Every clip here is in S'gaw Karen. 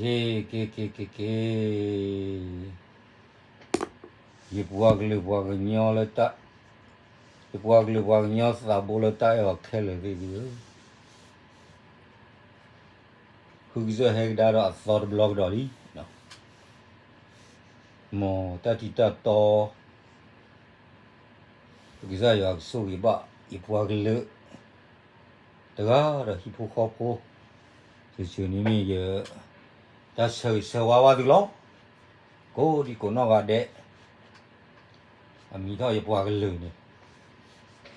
က့ၤ က့ၤ က့ၤ က့ၤ က့ၤ, ယပှၤကလုာ်ပှၤကညီလၢတၢ်, ယပှၤကလုာ်ပှၤကညီသးဘိလၢတၢ်အဲၣ်အီၤခဲလၢာ်သ့ၣ်သုဧၢ, ဃုကစၢၢ်ဟဲကဒါဒီးအသီတဘျီကဒီးလံ. မ်တၢ်ထံတၢ်တီ ပကစၢ်ယွၤကဆိၣ်ဂ့ၤဘၣ် ယပှၤကလုာ် တဂၤဒီးဟံၣ်ဖိဃီဖိ, ယဆိၣ်ဂ့ၤန့ၢ်မ့ၢ်ယတၢ်ဆၢဂ့ၤဆၢဝါဘၣ်သုလီၤ. ကိးဒံကိးနီၢ်ဂၤဒဲး, အမံၤထီၣ်ယပှၤကလုာ်န့ၣ်,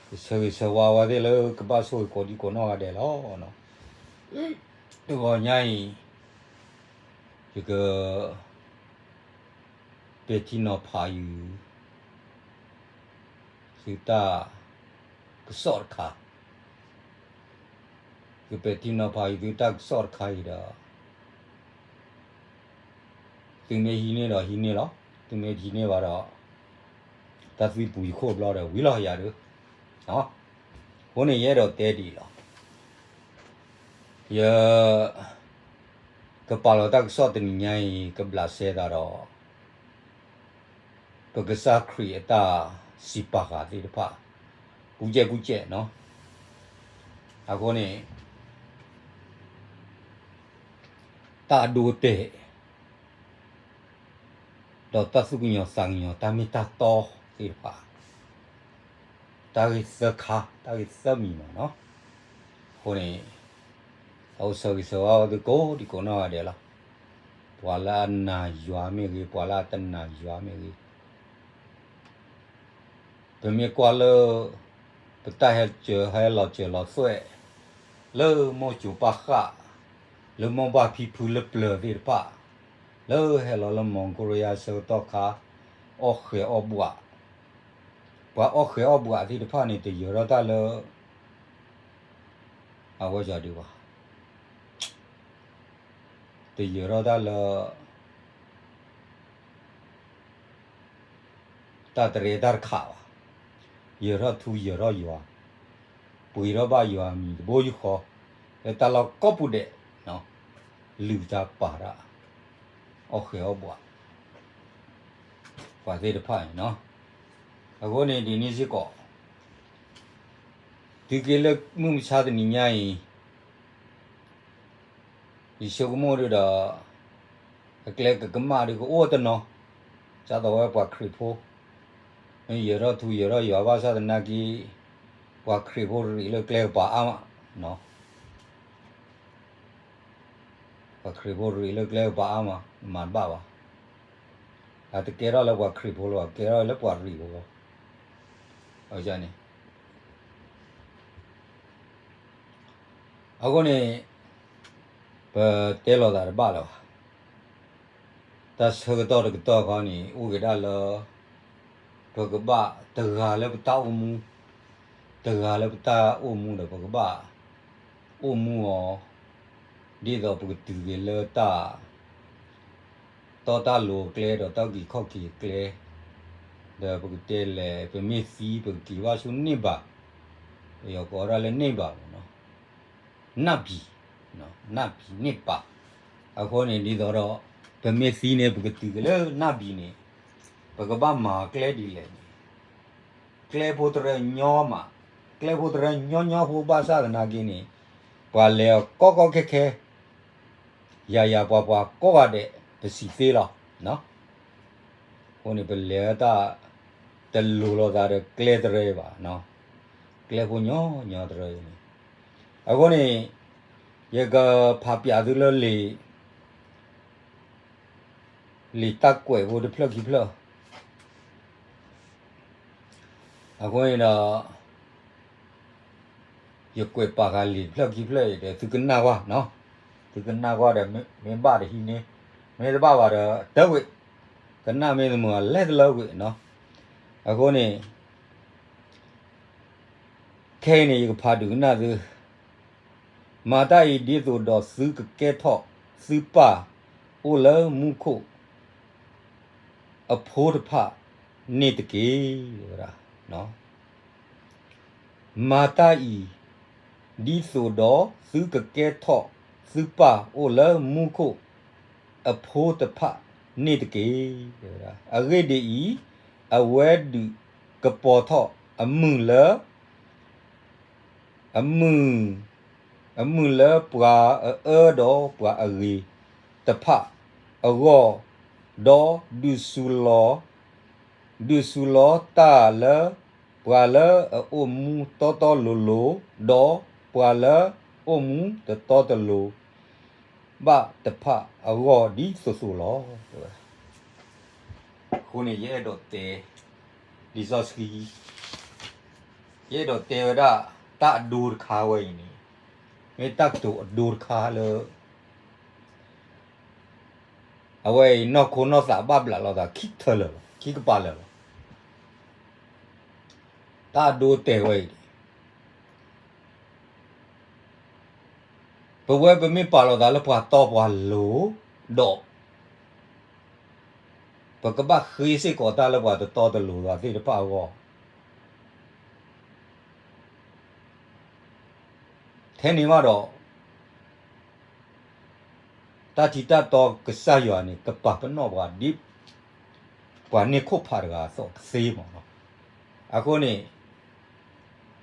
ယဆၢဂ့ၤဆၢဝါဝဲသ့ၣ်လၢကဘၣ်ဆိၣ်ဂ့ၤကိးဒံကိးနီၢ်ဂၤဒဲးလီၤ. တဂီၤညါအံၤ ယက ပဲာ်ထံနီၤဖးယုာ် သုတၢ်ကစီၣ်တခါ, ယပဲာ်ထံနီၤဖးယုာ်သုတၢ်ကစီၣ်တခါအံၤဒီး, သုမ့ၢ်ဟံးန့ၢ်ဒီးဟံးန့ၢ်လီၤ, သုမ့ၢ်တဟံးန့ၢ်ဘၣ်ဒီး, တၢ်သွံၣ်ပူၤယခိၣ်ဘျီဒီးဝံၤလီၤယၤဒီး, အဃိန့ၣ်ယအဲၣ်ဒိးတဲဒ်အံၤလီၤ. ယ ကပာ်လီၤတၢ်ကစီၣ်တနံၤညါအံၤ ကဘျးစဲသးဒီး ပကစၢ်ခရံာ်အတၢ်စံးပာ်ဃာ်သ့ၣ်တဖၣ် ကူကဲကူကဲနီၤ. အဃိန့ၣ် တၢ်အဒိအတဲာ် ဒီးတၢ်သူၣ်ကညီၤသးကညီၤ တၢ်မ့ၢ်တၢ်တီသ့ၣ်တဖၣ် တၢ်ဂ့ၢ်သၢခါ တၢ်ဂ့ၢ်သၢမံၤမးနီၤ. အဃိန့ၣ် အအိၣ်ဆၢဂ့ၤဆၢဝါသုကိးဒံကိးနီၢ်ဂၤဒဲးလီၤ. ပှၤလၢအနာ်ယွၤမ့ၢ်ဂ့ၤ ပှၤလၢအတနာ်ယွၤမ့ၢ်ဂ့ၤ ပမ့ၢ်ကွၢ်လၢ ပတၢ်ဟဲစၢၤဟဲလီၤစၢၤလီၤသွဲၣ် လၢမိၢ်စိၤပၢ်ဃၢ် လၢမိၢ်ပၢ်ဖံဖုလၢပျၢၤသ့ၣ်တဖၣ် လၢဟဲလီၤလၢမီၤကိရယါဆၢကတီၢ်ခါ အီၣ်ဃဲၤအီၣ်ဘှး ပှၤအီၣ်ဃဲၤအီၣ်ဘှးသ့ၣ်တဖၣ်န့ၣ် တယၢၤထီၣ်တၢ်လၢ အဝဲဒၣ်ဒံးဘၣ် တယၢၤထီၣ်တၢ်လၢ တၢ်တရဲတၢ်တခးဘၣ်. ယၢၤထီၣ်ထူယၢၤထီၣ်ယွၤ, ပှ့ၤထီၣ်ဘၣ်ယွၤအမံၤတဘိယူၢ်ဃီ, လၢတၢ်လီၢ်ကိးပူၤဒဲး, လုၢ်တၢ်ပာ်တၢ်, အီၣ်ဃဲၤအီၣ်ဘှး, ပှၤသ့ၣ်တဖၣ်န့ၣ်, အဃိန့ၣ်ဒ်န့ၣ်စ့ၢ်ကီး တုၤက့ၤလၢမုၢ်မဆါတနံၤညါအံၤ ယဆိကမိၣ်ဒ်ဒီး အကျဲကကမၣ်ဒ်ကအိၣ်တနီၤ, ဒ်သိးဝဲပှၤခရံာ်ဖိ, မ့ၢ်ယၢၤထီၣ်ထူယၢၤထီၣ်ယွၤဘၣ်ဆၣ်သနာ်က့, ပှၤခရံာ်ဖိရံးလၢကျဲကပၤအါမး, ပှၤခရံာ်ဖိရံးလၢကျဲကပၤအါမး, မၤတဘၣ်ဘၣ်. အတကဲထီၣ်လၢပှၤခရံာ်ဖိလၢၤဘၣ်, ကဲထီၣ်လၢပှၤရံးဖိလီၤ. န့ၣ် အဃိန့ၣ် ပတဲလိာ်သးတဘၣ်လၢၤဘၣ်. တၢ်ဆၢကတီၢ်တကတီၢ်ခီန့ၣ် အိၣ်က့ၤဒၣ်လၢ ပကဘၣ်တဂၤလၢပတၢ်အိၣ်မူ, တဂၤလၢပတၢ်အိၣ်မူဒီး ပကဘၣ်အိၣ်မူအီၤ ဒ်သိးပကတုၤက့ၤလၢတၢ် တီတၢ်လိၤအကျဲ ဒီးတၢ်အုၣ်က့ၤခီၣ်က့ၤအကျဲ, ဒီးပကတဲလဲၣ် ပမ့ၢ်သံ ပကက့ၤဘၣ်ဆူန့ၢ်ဘၣ်, ပယီၤကိးဒၣ်လၢန့ၢ်ဘၣ်မ့ၢ်နီၤ, နၢ်ဘံၣ်, နၢ်ဘံၣ်န့ၢ်ဘၣ်. အဃိန့ၣ် ဒ်သိးဒီး ပမ့ၢ်သံန့ၣ် ပကတုၤက့ၤလၢနၢ်ဘံၣ်န့ၣ်, ပကဘၣ်မၤကျဲဒ်လဲၣ်န့ၣ် ကျဲဖိတရၢညီမး, ကျဲဖိတရၢညီညီဖိဘၣ်ဆၣ်သနာ်က့န့ၣ်, ပှၤလဲၤအီၤကီကီခဲခဲ, ယၤယၤပှၤပှၤကိးဂၤဒဲး ပစံးသ့လီၤ. အဃိန့ၣ် ပလဲၤတၢ်တလိၤလိာ်သးဒီးကျဲတရၢဘၣ်, ကျဲဖိညီညီတရၢန့ၣ်. အဃိန့ၣ် ယကဖးပၠးသုလၢလံာ် လံာ်တၢ်ကွဲးဖိတဖျၢၣ်ခံဖျၢၣ်, အဃိန့ၣ်ဒီး ယကွဲးပာ်ဃာ်လံာ်တဖျၢၣ်ခံဖျၢၣ်အံၤဒီး သုကနၣ်ကွၢ်, သုကနၣ်ကွၢ်ဒီး မ့ၢ်ဘၣ်ဒီးဟံးန့ၢ်, မ့ၢ်တဘၣ်ဘၣ်ဒီးတၢၢ်ကွံာ်, ကနၣ်မ့ၢ်တမုာ်အလဲၤတလၢကွံာ်နီၤ. အဃိန့ၣ် ခဲအံၤန့ၣ် ယကဖးဒုးကနၣ်သု, မၤတၢ်အံၤဒ်သိးဒီးသုကကဲထီၣ်သုပၢ်အိၣ်လၢမူခိၣ်အဖိတဖၣ်န့ၣ်တက့ၢ်. မၤတၢ်အံၤဒ်သိးဒီးသုကကဲထီၣ်သုပၢ်အိၣ်လၢမူခိၣ် အဖိတဖၣ်န့ၣ်တက့ၢ်. အဂ့ၢ်ဒ်အံၤ, အဝဲဒုးကပီၤထီၣ်အမုၢ်လၢ အမုၢ်, အမုၢ်လၢပှၤအအၢဒီးပှၤအဂ့ၤတဖၣ်အဂီၢ်, ဒီးဒုးစူၤလီၤ, ဒုးစူၤလီၤတၢ်လၢပှၤလၢအအိၣ်မူတီတီလိၤလိၤ, ဒီးပှၤလၢအအိၣ်မူတတီတလိၤဘၣ်တဖၣ်အဂီၢ်ဒ်သိးသိးလီၤ. အဃိန့ၣ် ယအဲၣ်ဒိးတဲ လံာ်စီဆှံ ယအဲၣ်ဒိးတဲဝဲဒၣ် တၢ်အဒိတခါဝဲအံၤန့ၣ် မ့ၢ်တၢ်ကတိၤအဒိတခါလၢ အဝဲအံၤနီၢ်ခိနီၢ်သးဘၣ်ဘျးလိာ်သးခံထၢလၢာ်လီၤ, ခံကပၤလၢာ်လီၤ. တၢ်အဒိတဲာ်ဝဲအံၤန့ၣ် ပဝဲပမ့ၢ်ပာ်လီၤသးလၢပှၤတီပှၤလိၤဒီး ပကဘၣ်ဃ့စ့ၢ်ကီးတၢ်လၢပှၤတတီတလိၤသ့ၣ်တဖၣ်အဂီၢ် ထဲန့ၣ်ဘၣ်ဒီး တၢ်ထံတၢ်တီကစၢ်ယွၤန့ၣ် ကပာ်ပနီၣ်ပှၤဒ် ပှၤန့ၢ်ခိၣ်ဖးတဂၤအသိးကသ့မးနီၤ. အဃိန့ၣ်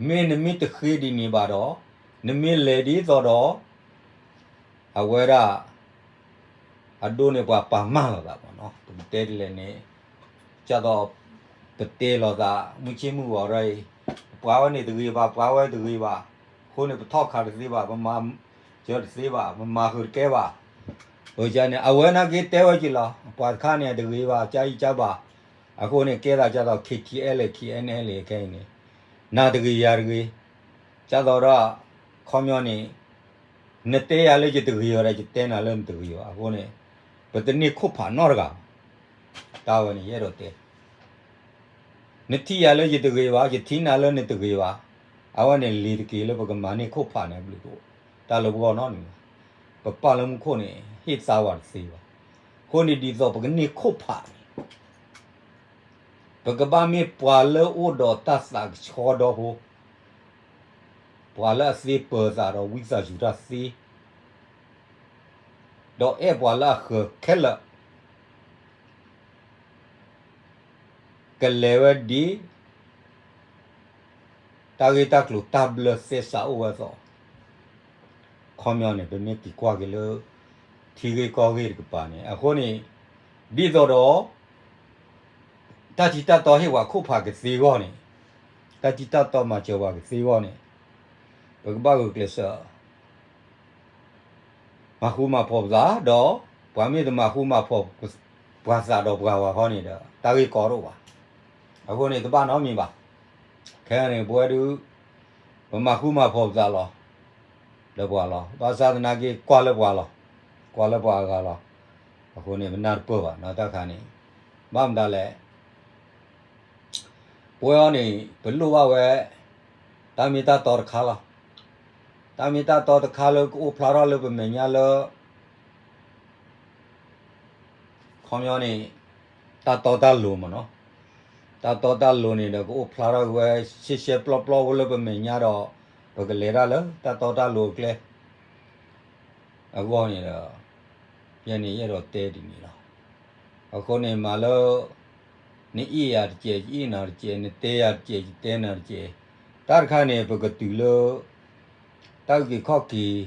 မ့ၢ်နမ့ၢ်တဃ့ဒ်န့ၣ်ဘၣ်ဒီး နမ့ၢ်လဲၤဒ်သိးဒီး အဝဲဒၣ် အဒိန့ၣ်ပှၤပာ်မၢ်လိာ်သးမးနီၤ. ပကတဲဒ်လဲၣ်န့ၣ် ကၢ်သိး ပတဲလိာ်သး မုၢ်ဆ့မုၢ်ဂီၤရၢအံၤ ပှၤဝဲန့ၣ်တဂ့ၤဘၣ်, ပှၤဝဲတဂ့ၤဘၣ်, အဃိန့ၣ် ပထီၣ်ခးတသ့ဘၣ်, ပမၤစၢၤတသ့ဘၣ်, ပမၤဃုာ်တကဲဘၣ်. အန့ၣ် အဝဲနာ်က့တဲဝဲက့ၤလီၤ, ပှၤတခါန့ၣ် တဂ့ၤဘၣ်, ကၢ်အံၤကၢ်ဘၣ်. အဃိန့ၣ် ကဲသးကၢ်သိး ခ့ထံအဲလ့ၣ် ခ့အဲၣ်နဲၣ်အဲလ့ၣ် ခဲအံၤန့ၣ် နၤတဂ့ၤယၤတဂ့ၤ, ကၢ်သိးဒီး ခီပညီန့ၣ် နတဲယၤလၢယတဂ့ၤဝဲဒီး ယတဲနၤလၢနတဂ့ၤဝဲ, အဃိန့ၣ် ပတန့ၢ်ခိၣ်ဖးနီတဂၤဘၣ်. တၢ်ဝဲန့ၣ် ယအဲၣ်ဒိးတဲ နထံၣ်ယၤလၢယတဂ့ၤဘၣ်, ယထံၣ်နၤလၢနတဂ့ၤဘၣ်, အဝဲန့ၣ်လံၤတက့ၤလၢပကမၤန့ၢ်ခိၣ်ဖးန့ၣ်အဘျုးတအိၣ်, တၢ်လၢပဂီၢ်နီတမံၤဘၣ်. ပပၢ်လၢမူခိၣ်န့ၣ် ဟ့ၣ်သါဝဲတသ့ဘၣ်. အဃိန့ၣ်ဒ်သိးပကန့ၢ်ခိၣ်ဖးန့ၣ် ပကဘၣ်မ့ၢ်ပှၤလၢအိၣ်ဒီးတၢ်သးကဆှီဒီဖိ, ပှၤလၢအသ့ပၢၤသးဒီးဝံသးစူၤတၢ်သ့, ဒီးအဲၣ်ပှၤလၢအဃၢၤခဲလၢာ် ကလဲၤဝဲဒ် တၢ်ဂ့ၢ်တၢ်ကျိၤတၢ်ဘျၢသဲစးအိၣ်ဝဲအသိး, ခီပညီန့ၣ် ပမ့ၢ်က့ၤကွၢ်က့ၤလၢ ထံဂ့ၢ်ကီၢ်ဂ့ၢ်တကပၤန့ၣ် အဃိန့ၣ် ဒ်သိးဒီး တၢ်ထံတၢ်တီဟ့ၣ်ပှၤခိၣ်ဖးကသ့အဂီၢ်န့ၣ်, တၢ်ထံတၢ်တီမၤစၢၤပှၤကသ့အဂီၢ်န့ၣ်, ပကဘၣ်ဂုာ်ကျဲးစၢး မၤဃူမၤဖိးပသးဒီး ပှၤမ့ၢ်တမၤဃူမၤဖိးပှၤသးဒီးပှၤဘၣ်ခီန့ၣ်ဒီး တၢ်ဂ့ၢ်ကီတအိၣ်ဘၣ်. အဃိန့ၣ် တဘၣ်နီတမံၤဘၣ်. ခဲအံၤန့ၣ် ပဝဲဒုး ပမၤဃူမၤဖိးပသးလီၤ ဒီးပှၤလီၤ. ဘၣ်ဆၣ်သနာ်က့ ကွၢ်လၢပှၤလီၤ, ကွၢ်လၢပှၤအဂၤလီၤ. အဃိန့ၣ် ပနၢ်တပၢၢ်ဘၣ်နီၤ တၢ်ခါန့ၣ် ဘၣ်မတၤလဲၣ် ပဝဲအံၤန့ၣ် ပလိၣ်ဘၣ်ဝဲ တၢ်မ့ၢ်တၢ်တီတခါလီၤ. တၢ်မ့ၢ်တၢ်တီတခါလၢကအိၣ်ဖျါထီၣ်လၢပမဲာ်ညါလၢ ခီပညီန့ၣ် တၢ်တီတၢ်လိၤမ့ၢ်နီၤ. တၢ်တီတၢ်လိၤန့ၣ်ဒီး ကအိၣ်ဖျါထီၣ်က့ၤဝဲ ရှဲရှဲပျီပျီဖိလၢပမဲာ်ညါဒီး ပကလဲၤတၢ်လၢတၢ်တီတၢ်လိၤအကျဲ အဂီၢ်န့ၣ်ဒီး ယဲန့ၣ်ယအဲၣ်ဒိးတဲဒ်န့ၣ်လီၤ. အဃိန့ၣ် မၤလၢ နအ့ၣ်ယၤတစဲး ယအ့ၣ်နၤတစဲး, နတဲယၤတစဲး ယတဲနၤတစဲး, တၢ်တခါန့ၣ် ပကတုၤလၢ တၢ်အုၣ်က့ၤခီၣ်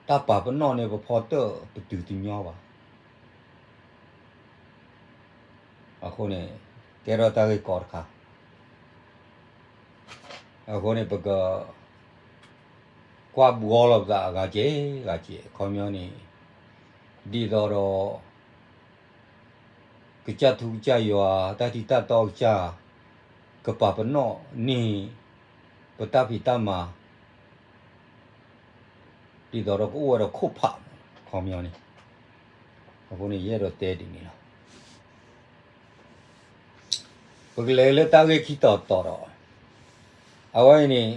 က့ၤ တၢ်ပာ်ပနီၣ်န့ၣ် ပဖီတၢၣ်ပတုၤတညီဘၣ်. အဃိန့ၣ် ကဲထီၣ်တၢ်ဂ့ၢ်ကီတခါ. အဃိန့ၣ် ပက ကွၢ်ဘှီလီၤပသးအဂၤကဲဂၤကဲ အခီပညီန့ၣ် ဒ်သိးဒီး ကစၢ်ထူကစၢ်ယွၤ တၢ်ထံတၢ်တီကစၢ် ကပာ်ပနီၣ်န့ၢ် ပတၢ်ဖံးတၢ်မၤ ဒ်သိးဒီးကအိၣ်ဝဲဒီးခိၣ်ဖး အခီပညီန့ၣ် အဃိန့ၣ် ယအဲၣ်ဒိးတဲဒ်န့ၣ်လီၤ. ပကလဲၤလၢတၢ်ဂ့ၢ်ခံတီၤတီၤဒီး အဝဲအံၤန့ၣ်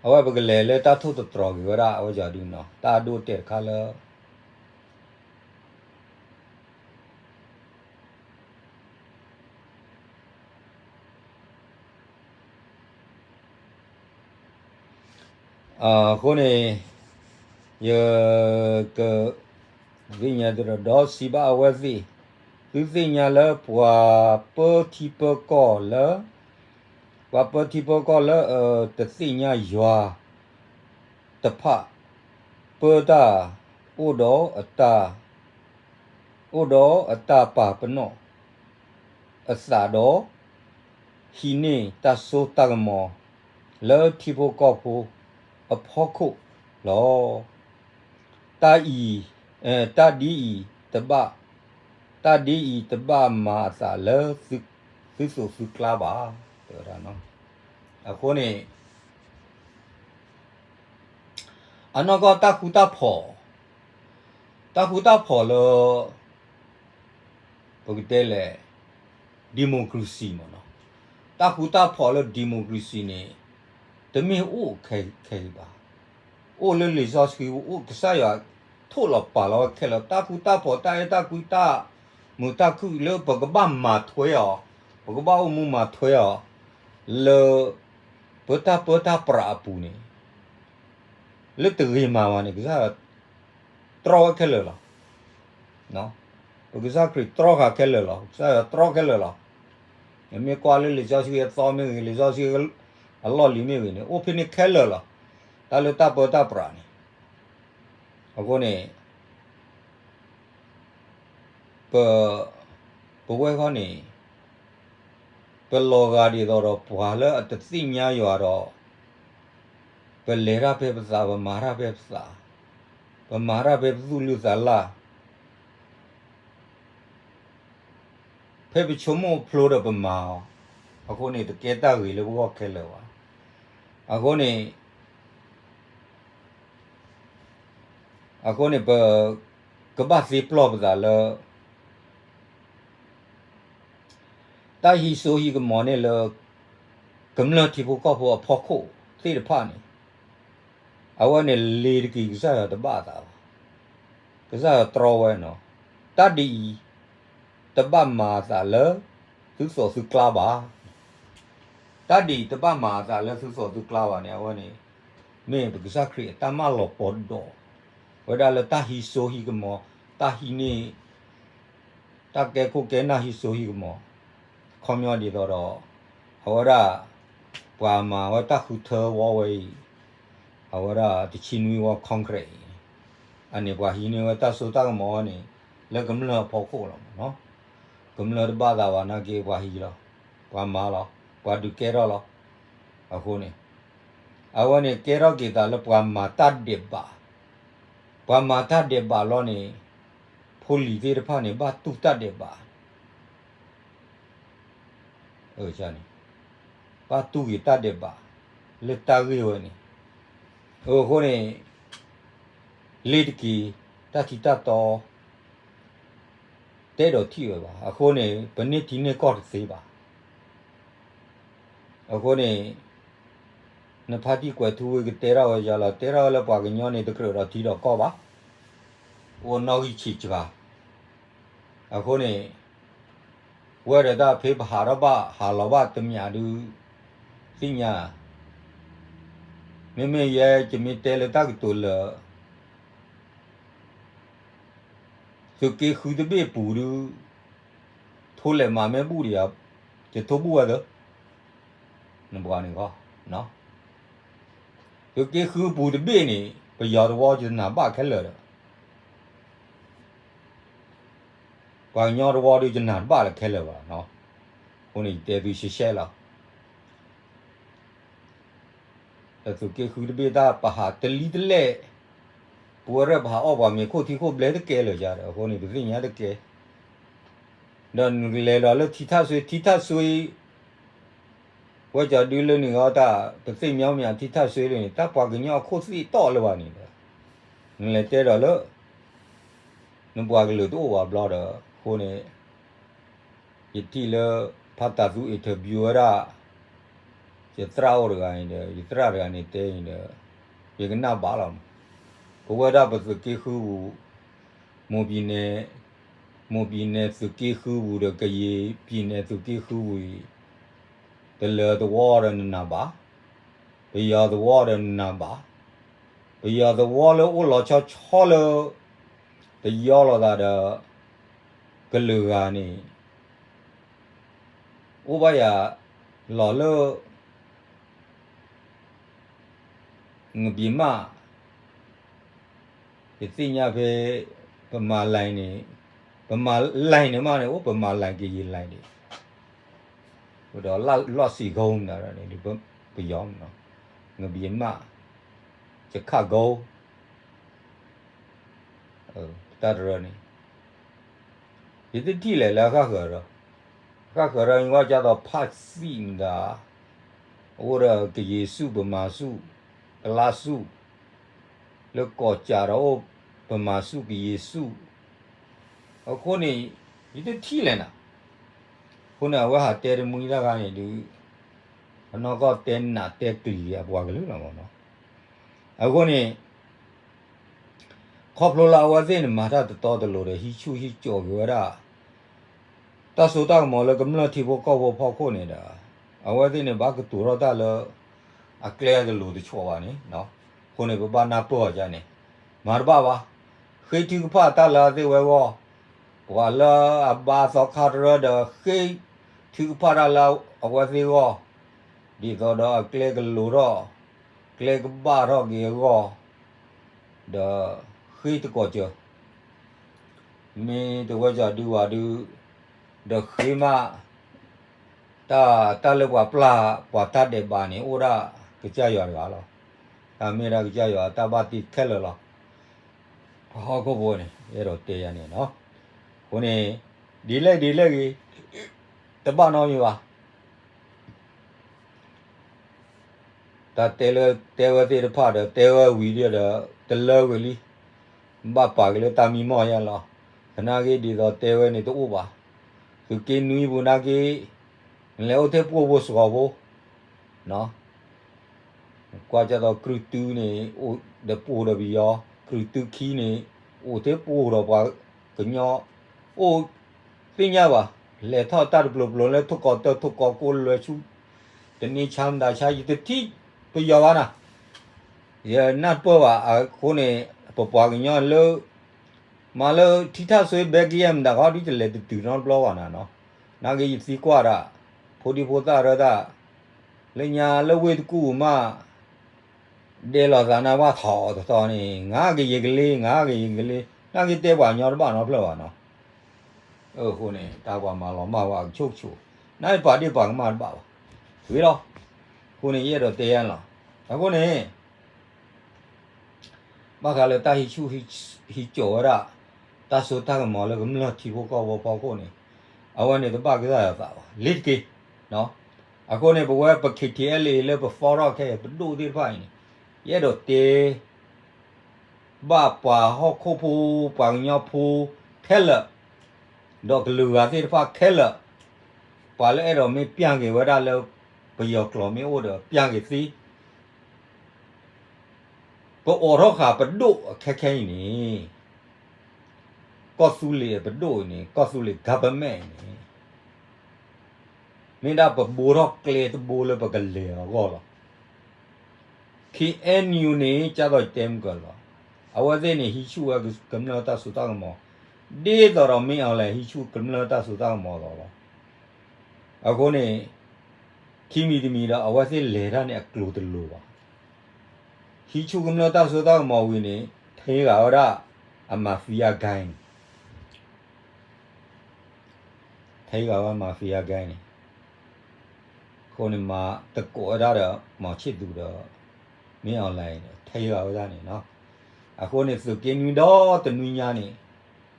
အဝဲပကလဲၤလၢတၢ်ထိၣ်သတြီၤက့ၤဝဲဒၣ် အဝဲယွၤဒုးနီၤ တၢ်အဒိအတဲာ်တခါလၢ အဃိန့ၣ် ယကသ့ၣ်ညါတဒီး ဒီးစံးဘၣ်အဝဲသ့ၣ်, သုသ့ၣ်ညါလၢပှၤပၢထံပၢကီၢ်လၢ, ပှၤပၢထံပၢကီၢ်လၢအတသ့ၣ်ညါယွၤတဖၣ် ပၢတၢ်အိၣ်ဒီးအတၢ် အိၣ်ဒီးအတၢ်ပာ်ပနီၣ်အသးဒီး ဟံးန့ၢ်တၢ်စိတၢ်ကမီၤလၢထံဖိကီၢ်ဖိအဖီခိၣ်လီၤ. တၢ်အံၤ, တၢ်ဒ်အံၤတဘၣ်, တၢ်ဒ်အံၤတဘၣ်မၤအသးလၢသုသိးသုကျါဘၣ်. တဲဝဲဒၣ်, အဃိန့ၣ် အနီၢ်ကီၢ်တၢ်ဃူတၢ်ဖိး, တၢ်ဃူတၢ်ဖိးလၢ ပကတဲလဲၣ် democracy မ့ၢ်နီၤ, တၢ်ဃူတၢ်ဖိးလၢ democracy န့ၣ် တမ့ၢ်အိၣ်ခဲအံၤဘၣ်. အိၣ်လၢလံာ်စီဆှံပူၤ, အိၣ်ကစၢ်ယွၤထိၣ်လီၤပာ်လီၤဝဲခဲလၢာ်, တၢ်ဃူတၢ်ဖိး တၢ်အဲၣ်တၢ်ကွံ တၢ်မုာ်တၢ်ခုၣ်လၢပကဘၣ်မၤထွဲအီၤ, ပကဘၣ်အိၣ်မူမၤထွဲအီၤ လၢ ပတၢ်ပၢတၢ်ပြးအပူၤန့ၣ် လၢတဂ့ၤမၤဘၣ်န့ၣ် ကစၢ်ယွၤတြီဝဲခဲလၢာ်လီၤ. ပကစၢ်ခရံာ်တြီဃာ်ခဲလၢာ်လီၤ. ကစၢ်ယွၤတြီခဲလၢာ်လီၤ. နမ့ၢ်ကွၢ်လၢလံာ်စီဆှံအသီမ့ၢ်ဂ့ၤ, လံာ်စီဆှံအလီၢ်လံၤမ့ၢ်ဂ့ၤန့ၣ် အိၣ်ဖဲန့ၣ်ခဲလၢာ်လီၤ. တၢ်လၢတၢ်ပၢတၢ်ပြးန့ၣ် အဃိန့ၣ် ပ, ပဝဲဃီန့ၣ် ပလီၤဂာ်ဒ်သိးဒီး ပှၤလၢအတသ့ၣ်ညါယွၤဒီး ပလဲၤတၢ်ဖဲပသး, ပမၤတၢ်ဖဲပသး, ပမၤတၢ်ဖဲပသူၣ်လုၢ်သးလၢ်, ဖဲပဆိကမိၣ်ဖျိဒီးပမၤအီၤ, အဃိန့ၣ် တကဲတၢ်ဂ့ၤလၢပဂီၢ်ခဲလၢာ်ဘၣ်. အဃိန့ၣ် အဃိန့ၣ် ပကဘၣ်သ့ပျီၢ်ပသးလၢ တၢ်ဟံးစိဟံးကမီၤန့ၣ်လၢ ကမျၢၢ်ထံဖိကီၢ်ဖိအဖီခိၣ်သ့ၣ်တဖၣ်န့ၣ် အဝဲန့ၣ်လ့ၤတက့ၤ ကစၢ်ယွၤတဘၣ်အသးဘၣ်. ကစၢ်ယွၤတြီဝဲနီၤ, တၢ်ဒ်အံၤ တဘၣ်မၤအသးလၢသုသိးသုကျါဘၣ်. တၢ်ဒ်အံၤ တဘၣ်မၤအသးလၢသုသိးသုကျါဘၣ်န့ၣ် အဝဲန့ၣ် မ့ၢ်ပကစၢ်ခရံာ်အတၢ်မၢလီၤပီၤဒိၣ်ဝဲဒၣ်လၢတၢ်ဟံးစိဟံးကမီၤ, တၢ်ဟံးန့ၢ် တၢ်ကဲခိၣ်ကဲနၢ်ဟံးစိဟံးကမီၤ, ခီပညီဒ်သိးဒီး အဝဲဒၣ် ပှၤမၤဝဲတၢ်ဃုထၢဝီဝဲအံၤ, အဝဲဒၣ်တဆံနွံဝီ Congress အံၤန့ၣ် အန့ၣ်ပှၤဟံးန့ၢ်ဝဲတၢ်စိတၢ်ကမီၤဝဲန့ၣ် လၢကမျၢၢ်အဖီခိၣ်လီၤမ့ၢ်နီၤ. ကမျၢၢ်တဘၣ်သးဘၣ်နာ်က့ ပှၤဟံးလီၤ, ပှၤမၤလီၤ, ပှၤဒုးကဲထီၣ်လီၤ. အဃိန့ၣ် အဝဲန့ၣ်ကဲထီၣ်က့ၤသးလၢပှၤမၤတၢ်ဒဲးဘး, ပှၤမၤတၢ်ဒဲးဘးလီၤန့ၣ် ဖိလံၤသ့ၣ်တဖၣ်န့ၣ် ဘၣ်တူၢ်တၢ်ဒဲးဘး န့ၣ် ဘၣ်တူၢ်က့ၤတၢ်ဒဲးဘး လၢတၢ်ဂ့ၢ်ဝဲန့ၣ်. အဃိန့ၣ် လ့ၤတက့ၤ တၢ်ထံတၢ်တီ တဲဒီးထံၣ်ဝဲဘၣ်. အဃိန့ၣ် ပန့ၢ်ထံန့ၢ်ကီၢ်တသ့ဘၣ်. အဃိန့ၣ် နဖါတံၢ်ကွဲးထူဝ့ကတဲထီၣ်ဝဲယၤလီၤ, တဲထီၣ်ဝဲလၢပှၤကညီန့ၣ် တကြၢးဒီးထံဒီးကီၢ်ဘၣ်, အိၣ်နီၣ်ဂံၢ်ဆံးစှၤ. အဃိန့ၣ် ဝဲဒီးတၢ်ဖဲပဟးထီၣ်ဘၣ် ဟးလီၤဘၣ်တမံၤဒုး သ့ၣ်ညါ, မ့မ့ၢ်ယဲ ယမ့ၢ်တဲလၢတၢ်ကတိၤလၢ သုးက့ဃုတဘ့ၣ်ပူၤဒုး ထိလဲၤမၤမ့ၢ်ဘူၣ်ဒီးယၤ, ယထိဘူၣ်ဝဲသၢ နပှၤန့ၣ်ဂီၢ်, သုးက့ဃုပူၤတဘ့ၣ်န့ၣ် ပယီၤတဝီယနၢ်ဘၣ်ခဲလၢာ်ဒီး ပှၤကညီတဝီဒီးယနၢ်တဘၣ်လၢခဲလၢာ်ဘၣ်. အဃိန့ၣ် ယတဲသုရှဲရှဲလီၤ. သုးက့ဃုတဘ့ၣ်တၢ်ပဟးတလံတလဲၣ်, ပဝဲရဲၣ်ပဟးအီၣ်ပှၤမ့ၤခိၣ်ထံခိၣ်ဘျဲတကဲလၢာ်ယၤဒီး အဃိန့ၣ် ပသ့ၣ်ညါတကဲ ဒီးနကလဲၤဒီးလၢထံထၣ်စွ့, ထံထၣ်စွ့ ဝဲကၠီဒုလၢန့ၣ်ဂီၢ်တၢ် ပသ့ၣ်မညီမ့ၢ်ထံထၣ်စွ့လၢန့ၣ် တၢ်ပှၤကညီအခိၣ်သ့ၣ်တီၢ်လၢၤဘၣ်န့ၣ်ဒီး နလဲၤတဲဒီးလၢ နပှၤကလုာ်တအိၣ်ဘၣ်ဘျီဒီး အဃိန့ၣ် ယထံၣ်လၢ ဖါတၢ်သူ interview ဝဲဒၣ် ယသရၣ်အိၣ်တဂၤန့ၣ်ဒီး ယသရၣ်တဂၤန့ၣ်တဲန့ၣ်ဒီး ယကနၣ်ဘၣ်လီၤ. ပဝဲဒၣ်ပသုးက့ဃုပူၤ မိၢ်ပံၤနဲ, မိၢ်ပံၤနဲသုးက့ဃုပူၤဒီး ကယံာ်ပံၤနဲသုးက့ဃုပူၤအံၤ တလၢၤသဝီဒီးနနၢ်ဘၣ်, ပယီၤသဝီဒီးနနၢ်ဘၣ်, ပယီၤသဝီလၢအိၣ်လီၤဆီဆီလၢ ပယီၤလိာ်သးဒီး ကလုာ်ဂၤန့ၣ် အိၣ်ဘၣ်ယၤလီၤလၢ ငဘျံးမး ယသ့ၣ်ညါဖဲ ပမၤလဲၣ်န့ၣ် ပမၤလဲၣ်န့ၣ်မးန့ၣ် အိၣ်ပမၤလဲၣ်ကယံာ်လဲၣ်န့ၣ် ဒီးလီၢ်စံးကိန့ၣ် ပယီၤ ငဘျံးမး ယခးကိ တၢ်တရၢန့ၣ် ယတထံၣ်လဲၣ်လၢအဃၣ်ဃၢၤဒီး အဃၣ်ဃၢၤဒီးယကွၢ်ကၢ်သိးဖးသံၣ်မတၤ အိၣ်ဒီးကယ့ၤဆူၣ်ပမၤဆူၣ် ကလါဆူၣ် လၢကီၢ်ကၠးဒီးအိၣ်ပမၤဆူၣ်ကယ့ၤဆူၣ် အဃိန့ၣ် ယတထံၣ်လဲၣ်နၤ အဃိန့ၣ် အဝဲဟးတဲတမှံတၢ်ဂၤန့ၣ်ဒုး အနီၢ်ကီၢ်တဲနးတဲကျံၤအပှၤကလုာ်လီၤမးနီၤ အဃိန့ၣ် ခီဖျိလၢအဝဲသ့ၣ်န့ၣ် မၤတၢ်တတီတလိၤဒီး ဟံးဆူၣ်ဟံးကၠီၣ်က့ၤဝဲဒၣ် တၢ်စိတၢ်ကမီၤလၢကမျၢၢ်ထံဖိကီၢ်ဖိဖီခိၣ်န့ၣ်ဒီး အဝဲသ့ၣ်န့ၣ် ဘၣ်ကတိၤထီၣ်တၢ်လၢ အကျဲအတလိၤတဆီဘၣ်န့ၣ် အဃိန့ၣ် ပဘၣ်နၢ်ပၢၢ်အီၤဒ်န့ၣ် မၤတဘၣ်ဘၣ်. ဃ့ထုကဖၣ်တၢ်လၢအသ့ၣ်ဝဲအဂီၢ်, ပှၤလၢအဘါသီခါတရၢဒီး ဃ့ထုကဖၣ်တၢ်လၢအဝဲသ့ၣ်အဂီၢ်, ဒ်သိးဒီးအကျဲကလိၤထီၣ်, ကျဲကဘၣ်ထီၣ်က့ၤအဂီၢ်, ဒီးဃ့တကီၢ်စၢၤ မ့ၢ်တဝဲကီၤဒုးဝဲဒုး, ဒီးဃ့မး တၢ် တၢ်လၢပှၤပျၢ်ပှၤတၢ်ဒဲးဘးန့ၣ် အိၣ်ဒၣ်ကစၢ်ယွၤတဂၤလီၤ. တၢ်မ့ၢ်ဒၣ်ကစၢ်ယွၤတၢ်ဘၣ်တ့ခဲလၢာ်လီၤ. ပှၤဟီၣ်ခိၣ်ဖိန့ၣ် အဲၣ်ဒိးတဲယၤန့ၣ်လီၤ. အဃိန့ၣ် ဒ်လဲၣ်ဒ်လဲၣ်ဂ့ၤ တဘၣ်နီတမံၤဘၣ်. တၢ်တဲလၢတဲဝဲသ့ၣ်တဖၣ်ဒီး တဲဝဲဝံၤဒီး တလၢဝံၤလံ, ဘၣ်ပာ်က့ၤလၢတၢ်မံမီၢ်ယဲလီၤ. သနာ်က့ဒ်သိးတဲဝဲန့ၣ်တအိၣ်ဘၣ်. သုးက့နွံပူၤနာ်က့ နလဲၤအိၣ်ထဲပှိၢ်ဖိစှီၤဖိ ကွၢ်ကၢ်သိးကြုၢ်တုန့ၣ် အိၣ်ဒီးပှိၢ်ဒီးပယီၤ, ကြုၢ်တုခံန့ၣ် အိၣ်ထဲပှိၢ်ဒီးပှၤကညီ, အိၣ်သ့ၣ်ညါဘၣ်, လဲၤထီၣ်တၢ်တပျိၤပျိၤလၢထိၣ်ကီးတၢ်ထိၣ်ကီးကိးလွဲၤဆူ တန့ၢ်ဆါမတၤဆါ ယတထံၣ်ပယီၤဘၣ်နၤ, ယနၢ်ပၢၢ်ဘၣ်အဃိန့ၣ် ပပှၤကညီလၢ မၤလၢထံထၣ်စွ့ဘဲကယဲၢ်မတၤဃီဒ်တလဲၤတတုၤနီတဘျီဘၣ်နၤနီၤ, နာ်က့ယသံကွၢ်ဒၣ် ဖိဒံဖိသၣ်ရၢတၢ် လၢညါလၢဝ့ၢ်တကူၣ်မး ဒဲးလိာ်သးနၢ်ဘၣ်ထီၣ်အီၤတသီန့ၣ် ငါကယံာ်ကလ့ ငါကယံာ်ကလ့ နာ်က့တဲပှၤကညီတဘၣ်နီတဖျၢၣ်ဘၣ်နီၤ, အဃိန့ၣ် တၢ်ပှၤမၤလီၤမၢ်ဝဲအကဆိကဆိး, နာ်က့ပာ်ဒ့ၣ်ပာ်ကမၣ်တဘၣ်ဘၣ်, ဝံၤလီၤ, အဃိန့ၣ် ယအဲၣ်ဒိးတဲယါန့ၣ်လီၤ, အဃိန့ၣ် ဘၣ်ဃးလၢတၢ်ဟံးဆူၣ်ဟံးကၠီၣ်ဝဲဒၣ် တၢ်စိတၢ်ကမီၤလၢကမျၢၢ်ထံဖိကီၢ်ဖိဖီခိၣ်န့ၣ် အဝဲန့ၣ်တဘၣ်ကစၢ်ယွၤသးဘၣ် လ့ၤတက့ၢ်, အဃိန့ၣ် ပဝဲပ K T L A လၢပ form ထီၣ်ခဲအံၤ ပဒိၣ်သ့ၣ်တဖၣ်အံၤန့ၣ် ယအဲၣ်ဒိးတဲ ဘၣ်ပှၤဟီၣ်ခိၣ်ဖိ ပှၤကညီဖိခဲလၢာ်, ဒီးကလုာ်ဂၤသ့ၣ်တဖၣ်ခဲလၢာ်, ပှၤလၢအဲၣ်ဒိးမ့ၢ်ပျၢ်က့ၤဝဲဒၣ်လၢ ပယီၤကျိာ်မ့ၢ်အိၣ်ဒီးပျၢ်က့ၤသ့, ပအိးထီၣ်ဃာ်ပဒိၣ်အခဲခဲအံၤန့ၣ် ကီၢ်သူလ့ၤပဒိၣ်အံၤန့ၣ် ကီၢ်သူလ့ၤ government အံၤန့ၣ် မ့ၢ်ဒၣ်ပဘိထီၣ်ကျဲတဘိလၢပကလဲၤအဂီၢ်လီၤ. K N U န့ၣ် ကၢ်သိးတဲမုၢ်ကၢၤလီၤ. အဝဲသ့ၣ်န့ၣ် ဟံးဆူၣ်ဝဲကမျၢၢ်တၢ်စိတၢ်ကမီၤ ဒ်သိးဒီးမ့ၢ်အီၤလဲၣ် ဟံးဆူၣ်ကမျၢၢ်တၢ်စိတၢ်ကမီၤလီၤလီၤ. အဃိန့ၣ် ခံမံၤတမံၤဒီး အဝဲသ့ၣ်လဲၤတၢ်န့ၣ်အကျိၤတလိၤဘၣ်. ဟံးဆူၣ်ကမျၢၢ်တၢ်စိတၢ်ကမီၤဝံၤန့ၣ် ထဲဂၤဝဲဒၣ် အ mafia gang န့ၣ် ထဲဂၤဝဲ mafia gang န့ၣ် အဃိန့ၣ်မၤသကိးဝဲဒၣ်ဒီး မောင်ချစ်သူ ဒီး မင်းအောင်လှိုင် ထဲဂၤဝဲဒၣ်န့ၣ်လီၤ. အဃိန့ၣ် သုးက့နွံဒီတနွံညါန့ၣ်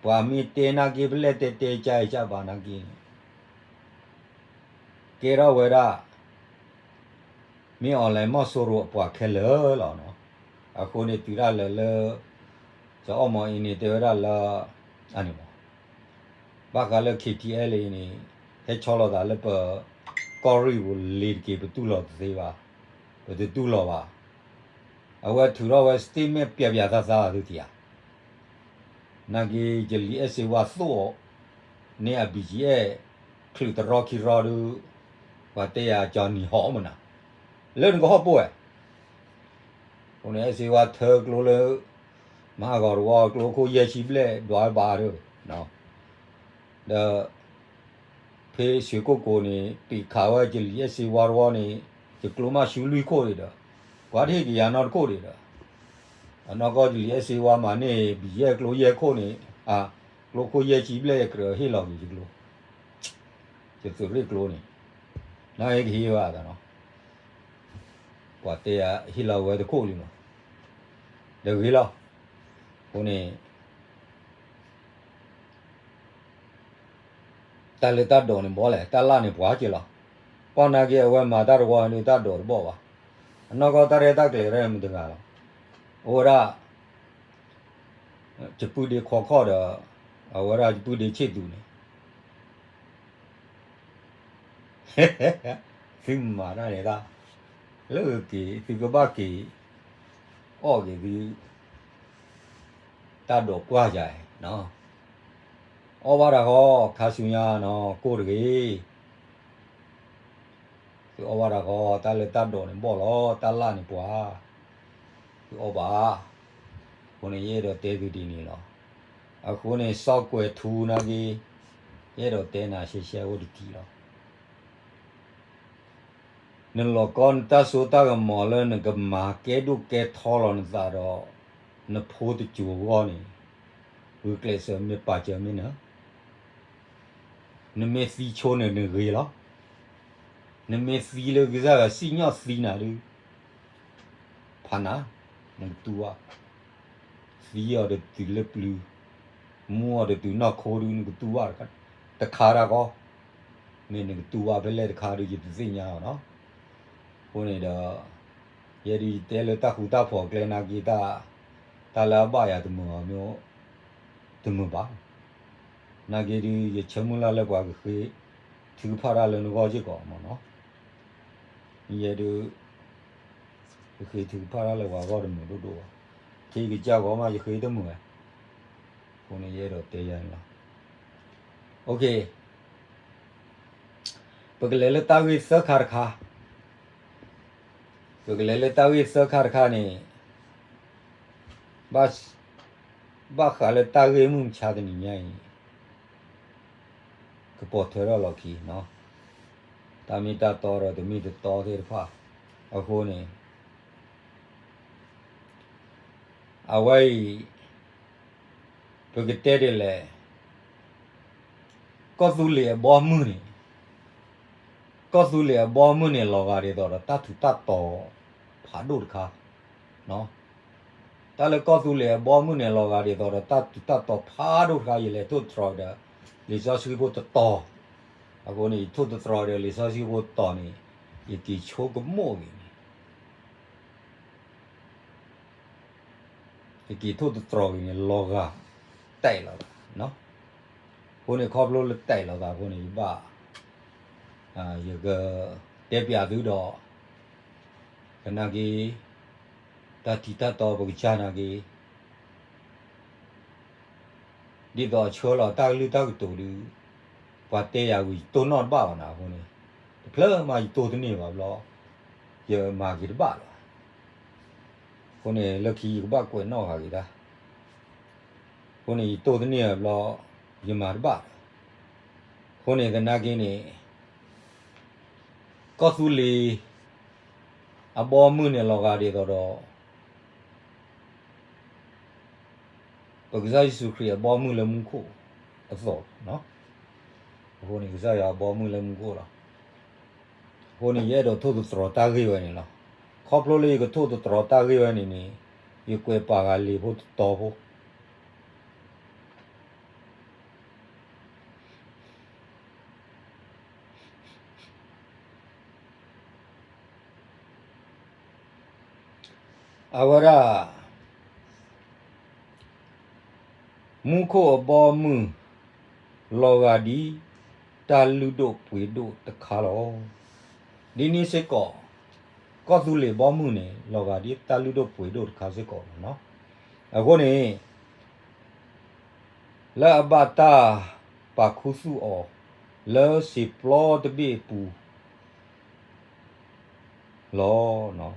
ပှၤမ့ၢ်တဲနာ်က့ ပလဲၣ်တဲတဲကါအံၤကါဘၣ်နာ်က့န့ၣ် ကဲထီၣ်ဝဲဒၣ် မင်းအောင်လှိုင် မီၢ်စိရိၤအပှၤခဲလၢာ်လီၤ. အဃိန့ၣ်တုၤဒၣ်လဲာ်လၢ စီၤအီၣ်မီၤအံၤန့ၣ် တဲဝဲဒၣ်လၢ အန့ၣ်မး ဘၣ်ဃးလၢ K T L A န့ၣ် ဟဲဆီလီၤသးလၢပ ကီၢ်ရ့ၣ်ပူၤလ့ၤတက့ၢ် ပတူၢ်လိာ်တသ့ဘၣ်, ပတတူၢ်လိာ်ဘၣ်. အဝဲထုးထီၣ်ဝဲ statement ပျးပျးသးသးသုတယၤ နာ်က့ ကလံၤအဲၣ်စ့ဝါ သိၣ်အီၤန့ၢ်အ B G F ချုးတရီခံရီဒုး ပှၤတဲယၤ ကၠီနံၤဟီၣ်မနၤ လၢနကဟီၣ်ပိၢ်ဝဲ အဃိန့ၣ် အဲၣ်စ့ဝါထၢကျိလၢ မၤဂီၤတဝီ ကျိခိၣ်ယဲၢ်ဆံဘျဲၣ် ဒွးဘၣ်ဒီး ဒီး ဖဲ ရွှေကုက္ကို န့ၣ် ပ့းခးဝဲကလံၤအဲၣ်စ့ဝါတဝီန့ၣ် ယကျိမးဆူလွံၢ်ခိၣ်ဒံးဒီး ပှၤတဟ့ၣ်က့ၤယၤနီတခိၣ်ဒံးဒီး အနီၢ်ကီၢ်ကလံၤအဲၣ်စ့ဝါမၤန့ၢ် ဘံၣ်ယဲၢ်ကျိယဲၢ်ခိၣ်န့ၣ် အ ကျိခိၣ်ယဲၢ်ဆံဘျဲၣ် ကြၢးဟ့ၣ်လီၤက့ၤယကျိ ယသုးရ့ၣ်ကျိန့ၣ် နကဟ့ၣ်ဝဲသးနီၤ ပှၤတဲယၤဟ့ၣ်လီၤဝဲတခိၣ်လံမး ဒီးဂ့ၤလီၤ အဃိန့ၣ် တၢ်လၢတၢ်ဒိးန့ၣ်ဘီလဲၣ် တၢ်လၢ်န့ၣ်ပှၤက့ၤလီၤ ပှၤနာ်က့ၤအဝဲမၤတၢ်တဝီန့ၣ် တၢ်ဒိးတဘီၣ်ဘၣ် အနီၢ်ကီၢ်တၢ်ရဲၣ်တၢ်ကျဲၤရဲၣ်မတဂၤလီၤ အိၣ်ဝဲဒၣ် ယပုၢ်ဒ့ခွီခီၣ်ဒီး အဝဲဒၣ်ယပုၢ်ဒ့ဆ့ၣ်သူန့ၣ် သုမၤတၢ်န့ၣ်တၢ် လၢက့ၤ သုကဘၣ်က့ၤ အီၣ်က့ၤသု တၢ်ဒိးပှၢ်ယၤအံၤ အီၣ်ဘၣ်တၢ်ဃီ ခါဆူညါနီၤ ကိၢ်တဂ့ၤ သုအီၣ်ဘၣ်တၢ်ဃီ တၢ်လၢတၢ်ဒိးန့ၣ်ဘီၣ်လီၤ တၢ်လၢ်န့ၣ်ပှၤ သုအီၣ်ဘၣ် အဃိန့ၣ် ယအဲၣ်ဒိးတဲသုဒ်န့ၣ်လီၤ အဃိန့ၣ် စီၤကွဲၤထူနာ်က့ ယအဲၣ်ဒိးတဲနၤရှဲရှဲအိၣ်တထံၣ်လီၤ နလီၤကီနတၢ်စိတၢ်ကမီၤလၢနကမၤကဲဒိၣ်ကဲထီလီၤနသးဒီး နဖိတစိၤအဂီၢ်န့ၣ် ဂုာ်ကျဲးစၢးမ့ၢ်ပာ်စၢၤမ့ၢ်နၢၤ နမ့ၢ်သံဆိန့ၣ်နဂ့ၤလီၤ နမ့ၢ်သံလၢကစၢ်ယွၤစံၣ်ညီၣ်သံနၤဒုး ဖးနၤ နကတူၢ်ဘၣ် သံအီၤတတုၤလၢပျုၤ မူအီၤတတုၤနီၢ်ခိဒုး နကတူၢ်ဘၣ်တခါတၢ်ကီ မ့ၢ်နကတူၢ်ဘၣ်ဖဲလဲၣ်တခါဒုး ယတသ့ၣ်ညါအီၤနီၤ အဃိန့ၣ်ဒီး ယဲဒုးယတဲလၢတၢ်ဃူတၢ်ဖိးကျဲနာ်က့ တၢ်လၢအဘၣ်ယၤတမုာ်အီၤမ့ၢ် တမုာ်ဘၣ် နာ်က့ဒုး ယဆၢမုၢ်လၢ်လၢပှၤကဃ့ ထုကဖၣ်တၢ်လၢနဂီၢ်စ့ၢ်ကီးမ့ၢ်နီၤ ယဲဒုး ယဃ့ထုကဖၣ်တၢ်လၢပှၤဂီၢ်တမုာ်ဒိၣ်ဒိၣ်ဘၣ် ထံကစၢ်ဂီၢ်မးယဃ့တမုာ်ဝဲ အဃိန့ၣ်ယအဲၣ်ဒိးတဲယၤန့ၣ်လီၤ ပကလဲၤလၢတၢ်ဂ့ၢ်သၢခါတခါ ပကလဲၤလၢတၢ်ဂ့ၢ်သၢခါတခါန့ၣ် ဘၣ်ဃးလၢတၢ်ဂ့ၢ်မုၢ်မဆါတနံၤညါအံၤ ကပိာ်ထွဲထီၣ်လီၤခံနီၤ တၢ်မ့ၢ်တၢ်တီဒီးတမ့ၢ်တတီသ့ၣ်တဖၣ် အဃိန့ၣ် အဝဲအံၤ ပကတဲဒ်လဲၣ် ကီၢ်သူလ့ၤအဘီအမုၢ်န့ၣ် ကီၢ်သူလ့ၤအဘီအမုၢ်န့ၣ် လီၤဂာ်ဒ်သိးဒီးတၢ်ထူးတၢ်တီၤဖးဒိၣ်တခါ တၢ်လၢကီၢ်သူလ့ၤအဘီအမုၢ်န့ၣ် လီၤဂာ်ဒ်သိးဒီးတၢ်ထူးတၢ်တီၤဖးဒိၣ်တခါ ယလဲၤထိၣ်သတြီၤဒီး လံာ်စီဆှံဖိတတီၤ အဃိန့ၣ် ယထိၣ်သတြီၤဒီးလံာ်စီဆှံဖိတတီၤန့ၣ် ယက့ၤဆိကမိၣ်ဂ့ၤန့ၣ် ယက့ၤထိၣ်သတြီၤဂ့ၤန့ၣ် လီၤဂာ် တဲာ်လီၤသး အဃိန့ၣ် ခီဖျိလၢတဲာ်လီၤသးအဃိန့ၣ် ယဘၣ် ယက တဲပျးသုဒီး ကနာ်က့ တၢ်ထံးတၢ်တီပကစၢ်နာ်က့ ဒ်သိးအဆှၢလီၤတၢ်ကလုၢ်တၢ်ကတိၤဒုး ပှၤတဲယၤဝံၤ ယတိၢ်နီၣ်တဘၣ်ဘၣ်နၤအဃိန့ၣ် တဖျၢၣ်မးယတိၢ်တန့ၢ်ဘၣ်ဘျီ ယမၤက့ၤတဘၣ်လီၤ. အဃိန့ၣ် လၢခံယကဘၣ်ကွဲးနီၣ်ဃာ်က့ၤတၢ် အဃိန့ၣ် ယတိၢ်တန့ၢ်ဘၣ်ဘျီ ယမၤတဘၣ်လီၤ. အဃိန့ၣ် သနာ်က့န့ၣ် ကီၢ်သူလ့ၤ အဘီအမုၢ်န့ၣ် လီၤဂာ်ဒ်သိးဒီး ပကစၢ်ယ့ၣ်ၡူးခရံာ်အဘီအမုၢ်လၢမူခိၣ်အသိးလီၤ. အဃိန့ၣ် ကစၢ်ယွၤအဘီအမုၢ်လၢမူခိၣ်လီၤ. အဃိန့ၣ် ယအဲၣ်ဒိးထိၣ်သတြီၤတၢ်ဂ့ၢ်ဝဲန့ၣ်လီၤ. ခီဖျိလၢယကထိၣ်သတြီၤတၢ်ဂ့ၢ်ဝဲန့ၣ်န့ၣ် ယကွဲးပာ်ဃာ်လံာ်ဖိတတီၤဖိ အဝဲဒၣ် မူခိၣ်အဘီအမုၢ် လီၤဂာ်ဒ် တၢ်လုၢ်ဒိၣ်ပှ့ၤဒိၣ်တခါလီၤ. ဒ်န့ၣ်စ့ၢ်ကီး ကီၢ်သူလ့ၤဘီမုၢ်န့ၣ် လီၤဂာ်ဒ်တၢ်လုၢ်ဒိၣ်ပှ့ၤဒိၣ်တခါစ့ၢ်ကီးလီၤ. အဃိန့ၣ် လၢအဘၣ်တၢ်ပာ်ခူသူၣ်အီၤ လၢစံာ်ပျီတဘ့ၣ်အပူၤလီၤ.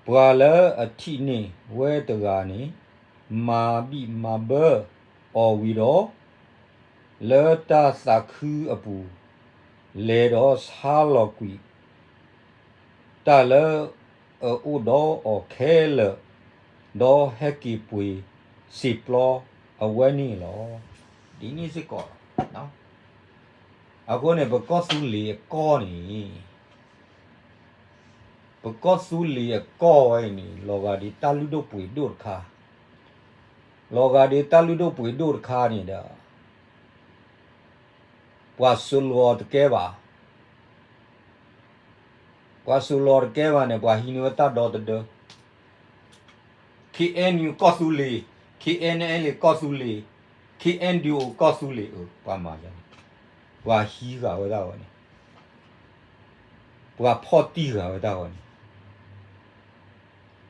ပှၤလၢအထံၣ်န့ၢ်ဝဲတဂၤန့ၣ် မၤဘံၣ်မၤဘၢအီၤဝံၤဒီး, လၢတၢ်သးခုအပူၤ လဲၤဒီးဆါလီၤကွံာ် တၢ်လၢအအိၣ်ဒီးအီၤခဲလၢာ်, ဒီးဟဲက့ၤပှ့ၤစံာ်ပျီအဝဲန့ၣ်လီၤ. ဒ်န့ၣ်စ့ၢ်ကီးလီၤ. အဃိန့ၣ် ပကီၢ်သူလ့ၤအကီၢ်န့ၣ် ပကီၢ်သူလ့ၤအကီၢ်ဝဲအံၤန့ၣ် လီၤဂာ်ဒ်တၢ်လုၢ်ဒိၣ်ပှ့ၤဒိၣ်တခါ, လီၤဂာ်ဒ်တၢ်လုၢ်ဒိၣ်ပှ့ၤဒိၣ်တခါန့ၣ်ဒီး ပှၤစိာ်လီၤအီၤတကဲဘၣ်, ပှၤစိာ်လီၤအီၤတကဲဘၣ်န့ၣ် ပှၤဟံးန့ၢ်ဝဲတၢ်ဒီသဒၢ ခ့ၣ်အဲၣ်ယူၣ်ကီၢ်သူလ့ၤ, ခ့ၣ်အဲၣ်အဲလ်ကီၢ်သူလ့ၤ, ခ့ၣ်အဲၣ်ဒူၣ်အိၣ်ကီၢ်သူလ့ၤ အၢ ပှၤမၤယၤန့ၣ်, ပှၤဟံးဃာ်ဝဲဒၣ်ဝဲန့ၣ်, ပှၤဖီၣ်တံၢ်ဃာ်ဝဲဒၣ်ဝဲန့ၣ်,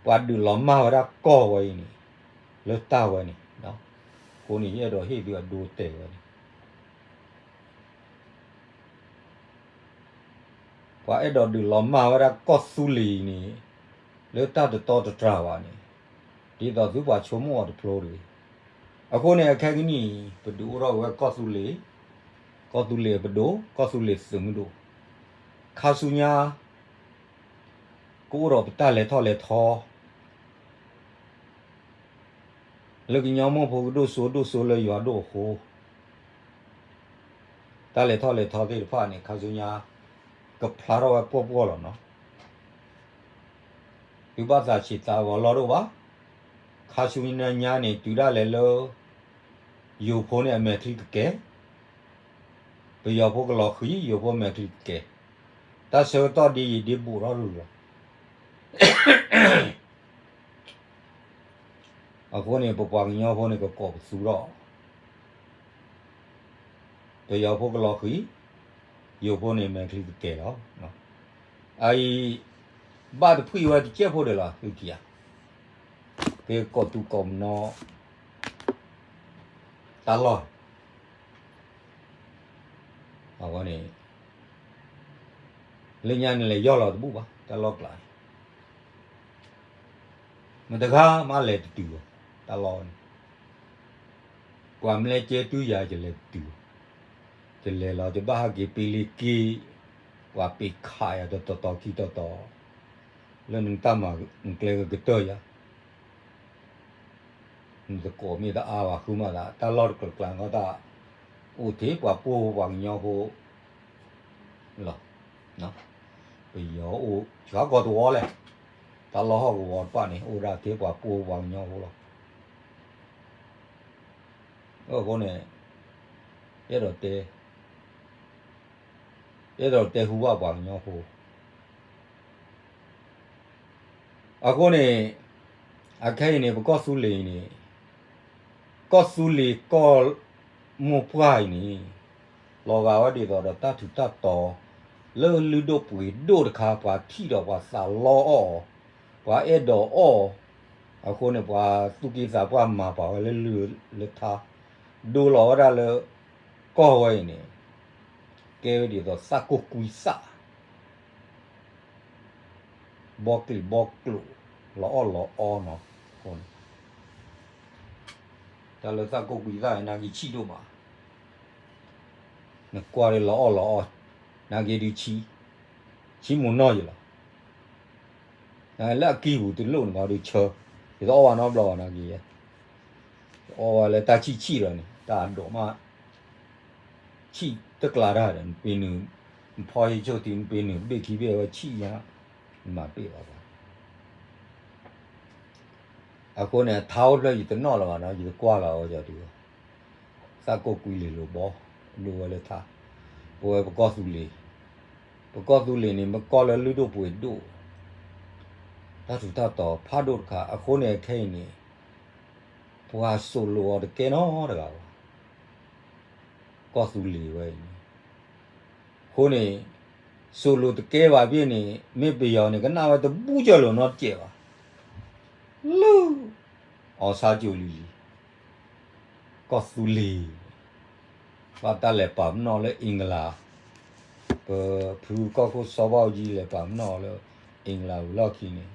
ပှၤဒုးလီၤမၢ်ဝဲဒၣ်ကီၢ်ဝဲအံၤန့ၣ်, လၢတၢ်ဝဲန့ၣ်, အဃိန့ၣ် ယအဲၣ်ဒိးဟ့ၣ်သုအဒိတဲာ်ဝဲန့ၣ် ပှၤအဲၣ်ဒိးဒုးလီၤမၢ်ဝဲဒၣ်ကီၢ်သူလ့ၤအံၤန့ၣ်, လၢတၢ်တတီတတြၢ်ဘၣ်န့ၣ်, ဒ်သိးသုပှၤဆိကမိၣ်အီၤတဖျိတဂ့ၤ. အဃိန့ၣ် အခဲကနံၣ်အံၤ ပဒုးအိၣ်ထီၣ်က့ၤဝဲကီၢ်သူလ့ၤ, ကီၢ်သူလ့ၤပဒိၣ်, ကီၢ်သူလ့ၤသုးမုၢ်ဒိၣ်, ခါဆူညါ ကအိၣ်ဒီးပတၢ်လဲၤထီၣ်လဲၤထီ လၢကညီမိၢ်ဖိကဒိၣ်စိဒိၣ်စိလၢယွၤဒိၣ်အဃိ, တၢ်လဲၤထီၣ်လဲၤထီသ့ၣ်တဖၣ်န့ၣ် ခါဆူညါ ကဖျါထီၣ်ဝဲပှီၢ်ပှီၢ်လီၤနီၤ. သုဘၣ်သးဆံးသးဂီၤလီၢ်ဒိၣ်ဘၣ်. ခါဆူညါန့ၣ် တုၤဒၣ်လဲာ်လၢ ယိၤဖိန့ၣ်အမဲာ်ချံကကဲၤ, ပယီၤဖိကလီၤဃံၤ ယိၤဖိမဲာ်ချံကကဲၤ, တၢ်ဆၢကတီၢ်ဒ်အံၤဒ်ဘူးထီၣ်ရူၤလီၤ. အဃိန့ၣ် ပပှၤကညီဖိန့ၣ် ကကိးပသူထီၣ်, ပယီၤဖိကလီၤဃံၤ, ယိၤဖိန့ၣ်မဲာ်ချံကကဲၤလီၤ. အအံၤ ဘၣ်တဖှံၣ်ဝဲတစဲးဖိဒီးလီၤ သုထံၣ်ဧါ. ဖဲကိးသူကိးမနီ တၢ်လီၢ် အဝဲန့ၣ် လၢညါန့ၣ်လဲၤယီၢ်လီၤတဘူၣ်ဘၣ် တၢ်လီၢ်ကျါန့ၣ်, မတဂၤမးလဲၤတတုၤဘၣ် တၢ်လီၢ်န့ၣ်, ပှၤမလဲကဲတုၤယၤ ယလဲၤတတုၤဘၣ်, ယလဲၤလီၤ ယဘၣ်ဟဲက့ၤပ့လ့က့ၤ, ပှၤပ့ၤခးယၤတတီၤတီၤခံတီၤတီၤ, လၢနတၢ်မၤနကျဲကကတၢၢ်ယၤ နသကိးမ့ၢ်တအါဘၣ်ဃုမးသး တၢ်လီၢ်တကျါကျါနီတၢ်, အိၣ်ထဲပှၤပိၢ်ပှၤကညီဖိလီၤ. ပယီၤအိၣ် ဆှၤကီးတဝီလဲၣ်, တၢ်လီၢ်ဟီၣ်ကဝီၤတဖၣ်န့ၣ် အိၣ်ဒၣ်ထဲပှၤပိၢ်ပှၤကညီဖိလီၤ. အဃိန့ၣ် အဲၣ်ဒိးတဲ အဲၣ်ဒိးတဲဟူဘၣ်ပှၤကညီဖိ အဃိန့ၣ် အခဲအံၤန့ၣ် ပကီၢ်သူလ့ၤအံၤန့ၣ် ကီၢ်သူလ့ၤကီၢ်မိၢ်ပှၢ်အံၤန့ၣ် လီၤဂာ်ဝဲဒ်သိးဒီးတၢ်ထူးတၢ်တီၤ လၢလုၢ်ဒိၣ်ပှ့ၤဒိၣ်တခါ ပှၤထံၣ်ဒီးပှၤသးလီအီၣ်အီၤ, ပှၤအဲၣ်ဒိးအီၣ်အီၤ, အဃိန့ၣ် ပှၤသူၣ်က့သးပှၢ်မၤပာ်ဝဲလၢလုၢ်လၢထါ, ဒိလီၤဝဲဒၣ်လၢ ကီၢ်ဝဲအံၤန့ၣ် ကဲဝဲဒ်သိးသးကိၢ်ကွံသၣ် ဘီကျံးဘီကျိာ် လီၤအီၣ်လီၤအီနီၤ, အဃိန့ၣ် တၢ်လၢသးကိၢ်ကွံသၣ်န့ၣ် နာ်က့ဆံၣ်ဒိၣ်မး, နကွၢ်ဒ်လီၤအီၣ်လီၤအီ, နာ်က့ဒုးဆံ, ဆံမိၢ်နီၢ်ယလီၤ, လၢအကံၢ်ပူၤတလိၣ်န့ၣ် ပှၤဒုးဆၢ, ယတအီၣ်ဘၣ်နီတဘျီဘၣ်နာ်က့, ယအီၣ်ဝဲလၢတၢ်ဆံၣ်ဆံၣ်လီၤန့ၣ် တၢ်အဒိးမး ဆံၣ်တကျါတၢ်ဒီး နပ့ၤနုာ်, နဖီဟ့ၣ်ဆိၣ်ထံ နပ့ၤနုာ်တဘ့ၣ်ခံဘ့ၣ်အဝဲဆံၣ်ညါ, နမၤတဘၣ်ဘၣ်. အဃိန့ၣ် ထါအိၣ်ဖျၢၣ်ယတနီၣ်လၢၤဘၣ်နီၤ, ယတကွၢ်လၢၤအဝဲဒၣ်ဒုး, သးကိၢ်ကွံလ့ၤလိာ်ဘီ, ဒိၣ်ဝဲလၢထါ, ပဝဲပကီၢ်သူလ့ၤ, ပကီၢ်သူလ့ၤန့ၣ် မ့ၢ်ကီၢ်လၢလုၢ်ဒိၣ်ပှ့ၤဒိၣ်, တၢ်ထူးတၢ်တီၤဖးဒိၣ်တခါ, အဃိန့ၣ် ခဲအံၤန့ၣ် ပှၤစိာ်လိာ်အီၤတကဲနီတဂၤဘၣ်. ကီၢ်သူလ့ၤဝဲအံၤန့ၣ်, အဃိန့ၣ် စိာ်လိာ်တကဲဘၣ်ဘၣ်န့ၣ် မ့ၢ်ပယီၤန့ၣ် ကနၣ်ဝဲတဘူၣ်ကၢၢ်လိာ်နီတစဲးဘၣ်. လၢ အောင်ဆန်းကျော်လံၤလံၤ, ကီၢ်သူလ့ၤ, ဘၣ်တၢ်လဲၤပာ်ပနီၣ်လၢအ့ၣ်ကလး, ပဖုကီၢ်ခိၣ်စီၤဘၣ်အူကၠံလဲၤပာ်ပနီၣ်အီၤလၢအ့ၣ်ကလးဝံၤလီၢ်ခံန့ၣ်,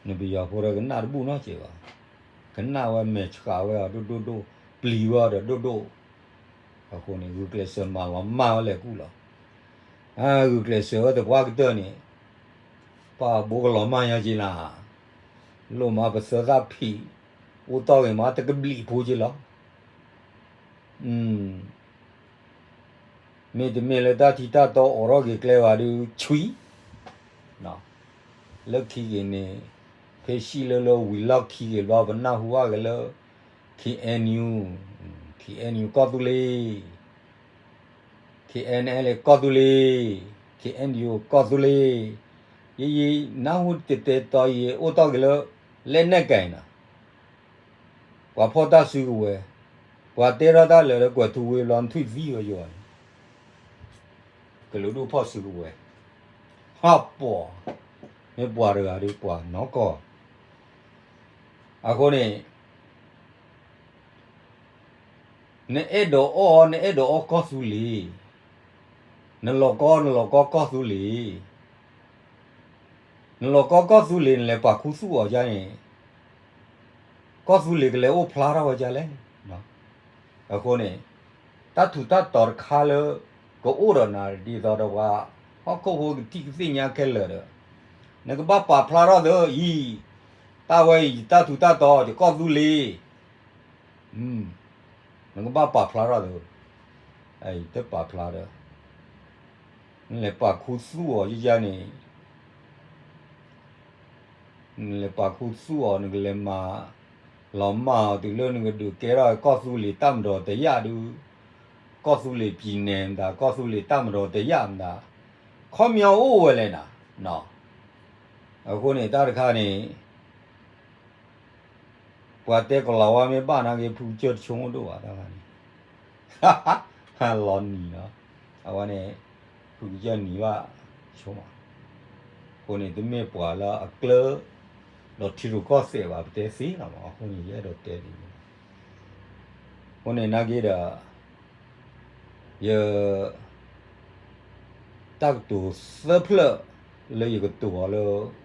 နပယီၤဖိဒီးကနၣ်တဘူၣ်နီတစဲးဘၣ်, ကနၣ်ဝဲမဲာ်ဆှးဝဲအီၤဒိၣ်ဒိၣ်ဒိၣ်, ပျံၤဝဲအီၤဒီးဒိၣ်ဒိၣ်, အဃိန့ၣ် ဂုာ်ကျဲးစၢးမၤလီၤမၢ်ဝဲလဲၤကူၣ်လီၤ. ဂုာ်ကျဲးစၢးဝဲသပှၢ်ကတၢၢ်န့ၣ်, ပှၤဘိကလီၤမၢ်ညါက့နၤ, လိၣ်မးပသၢသၣ်ဖံး, အိၣ်တီၢ်ဂ့ၤမးတကဘျံးဖိက့လီၤ. မ့တမ့ၢ်လၢတၢ်ထံတၢ်တီအိးထီၣ်က့ၤကျဲဘၣ်ဒုး ဆွံ, လၢခံက့ၤန့ၣ်, ဖဲဆံးလၢလၢဝံၤလီၢ်ခံက့ၤဘျီ ပနၢ်ဟူဘၣ်က့ၤလၢ K N U, K N U ကီၢ်သူလ့ၤ, K N L A ကီၢ်သူလ့ၤ, K N U ကီၢ်သူလ့ၤ, ယယနၢ်ဟူတတဲတီယအိၣ်တီၢ်က့ၤလၢ လဲၣ်နဲၣ်ကဲၤနၤ ပှၤဖီၣ်တၢ်စုကဝဲၤ, ပှၤတဲထီၣ်တၢ်လၢာ်လၢကွဲၤထူဝ့ၤဘျီ နထွံၣ်သံဝဲယိာ်န့ၣ်, ကလုာ်ဒူၣ်ဖီၣ်စုကဝဲၤ, ဟးပှၤ, မ့ၢ်ပှၤတဂၤဒီးပှၤနီၢ်ကီၢ်, အဃိန့ၣ် နအဲၣ်ဒိးအီၣ် နအဲၣ်ဒိးအီၣ်ကီၢ်သူလ့ၤ, နလီၤကီ နလီၤကီကီၢ်သူလ့ၤ, နလီၤကီကီၢ်သူလ့ၤ နလဲၤပာ်ခူသူၣ်အီၤဒ်န့ၣ်, ကီၢ်သူလ့ၤကလဲၤအိၣ်ဖျါထီၣ်ဝဲဒ်လဲၣ်. အဃိန့ၣ်, တၢ်ထူးတၢ်တီၤတခါလၢ ကအိၣ်ဒီးနၤဒ်သိးဒီးပှၤ ဟီၣ်ခိၣ်ဖိကထံၣ်ကသ့ၣ်ညါခဲလၢာ်ဒီး, နကဘၣ်ပာ်ဖျါထီၣ်သၢအံၤ, တၢ်ဝဲအံၤ ယတၢ်ထူးတၢ်တီၤ ယကီၢ်သူလ့ၤ နကဘၣ်ပာ်ဖျါထီၣ်သၢ, တပာ်ဖျါဒီး, နလဲၤပာ်ခူသူၣ်အီၤယယၤန့ၣ်, နလဲၤပာ်ခူသူၣ်အီၤ နကလဲၤမၤလီၤမၢ်အီၤ တုၤလၢနကဒုးကဲထီၣ်ကီၢ်သူလ့ၤတၢ်မၤဒီးတယာ်ဒုး, ကီၢ်သူလ့ၤပံၤနဲမတၤ ကီၢ်သူလ့ၤတၢ်မၤဒီးတယာ်မတၤ, ခီပညီအိၣ်ဝဲလဲၣ်နၤ, အဃိန့ၣ် တၢ်တခါန့ၣ် ပှၤတဲကလီၤဝါမ့ၢ်ဘၣ်နာ်က့ ဖုကစၢၢ်တဆိကမိၣ်ဒိၣ်ဘၣ်တၢ်န့ၣ်, လီၤနံၤလီၤ, အဝဲန့ၣ်, ဖုကစၢၢ်နံၤဘၣ်ဆိမး, အဃိန့ၣ် တမ့ၢ်ပှၤလၢအကျၢၤ, ဒီးထံရူၢ်ကီၢ်သဲးဘၣ် ပတဲသ့လီၤမး အဃိန့ၣ် ယအဲၣ်ဒိးတဲဒ်န့ၣ်လီၤ, အဃိန့ၣ်နာ်က့ဒီး ယ တၢ်ကတိၤသၢဖျၢၣ်လၢယကတိၤအီၤလၢ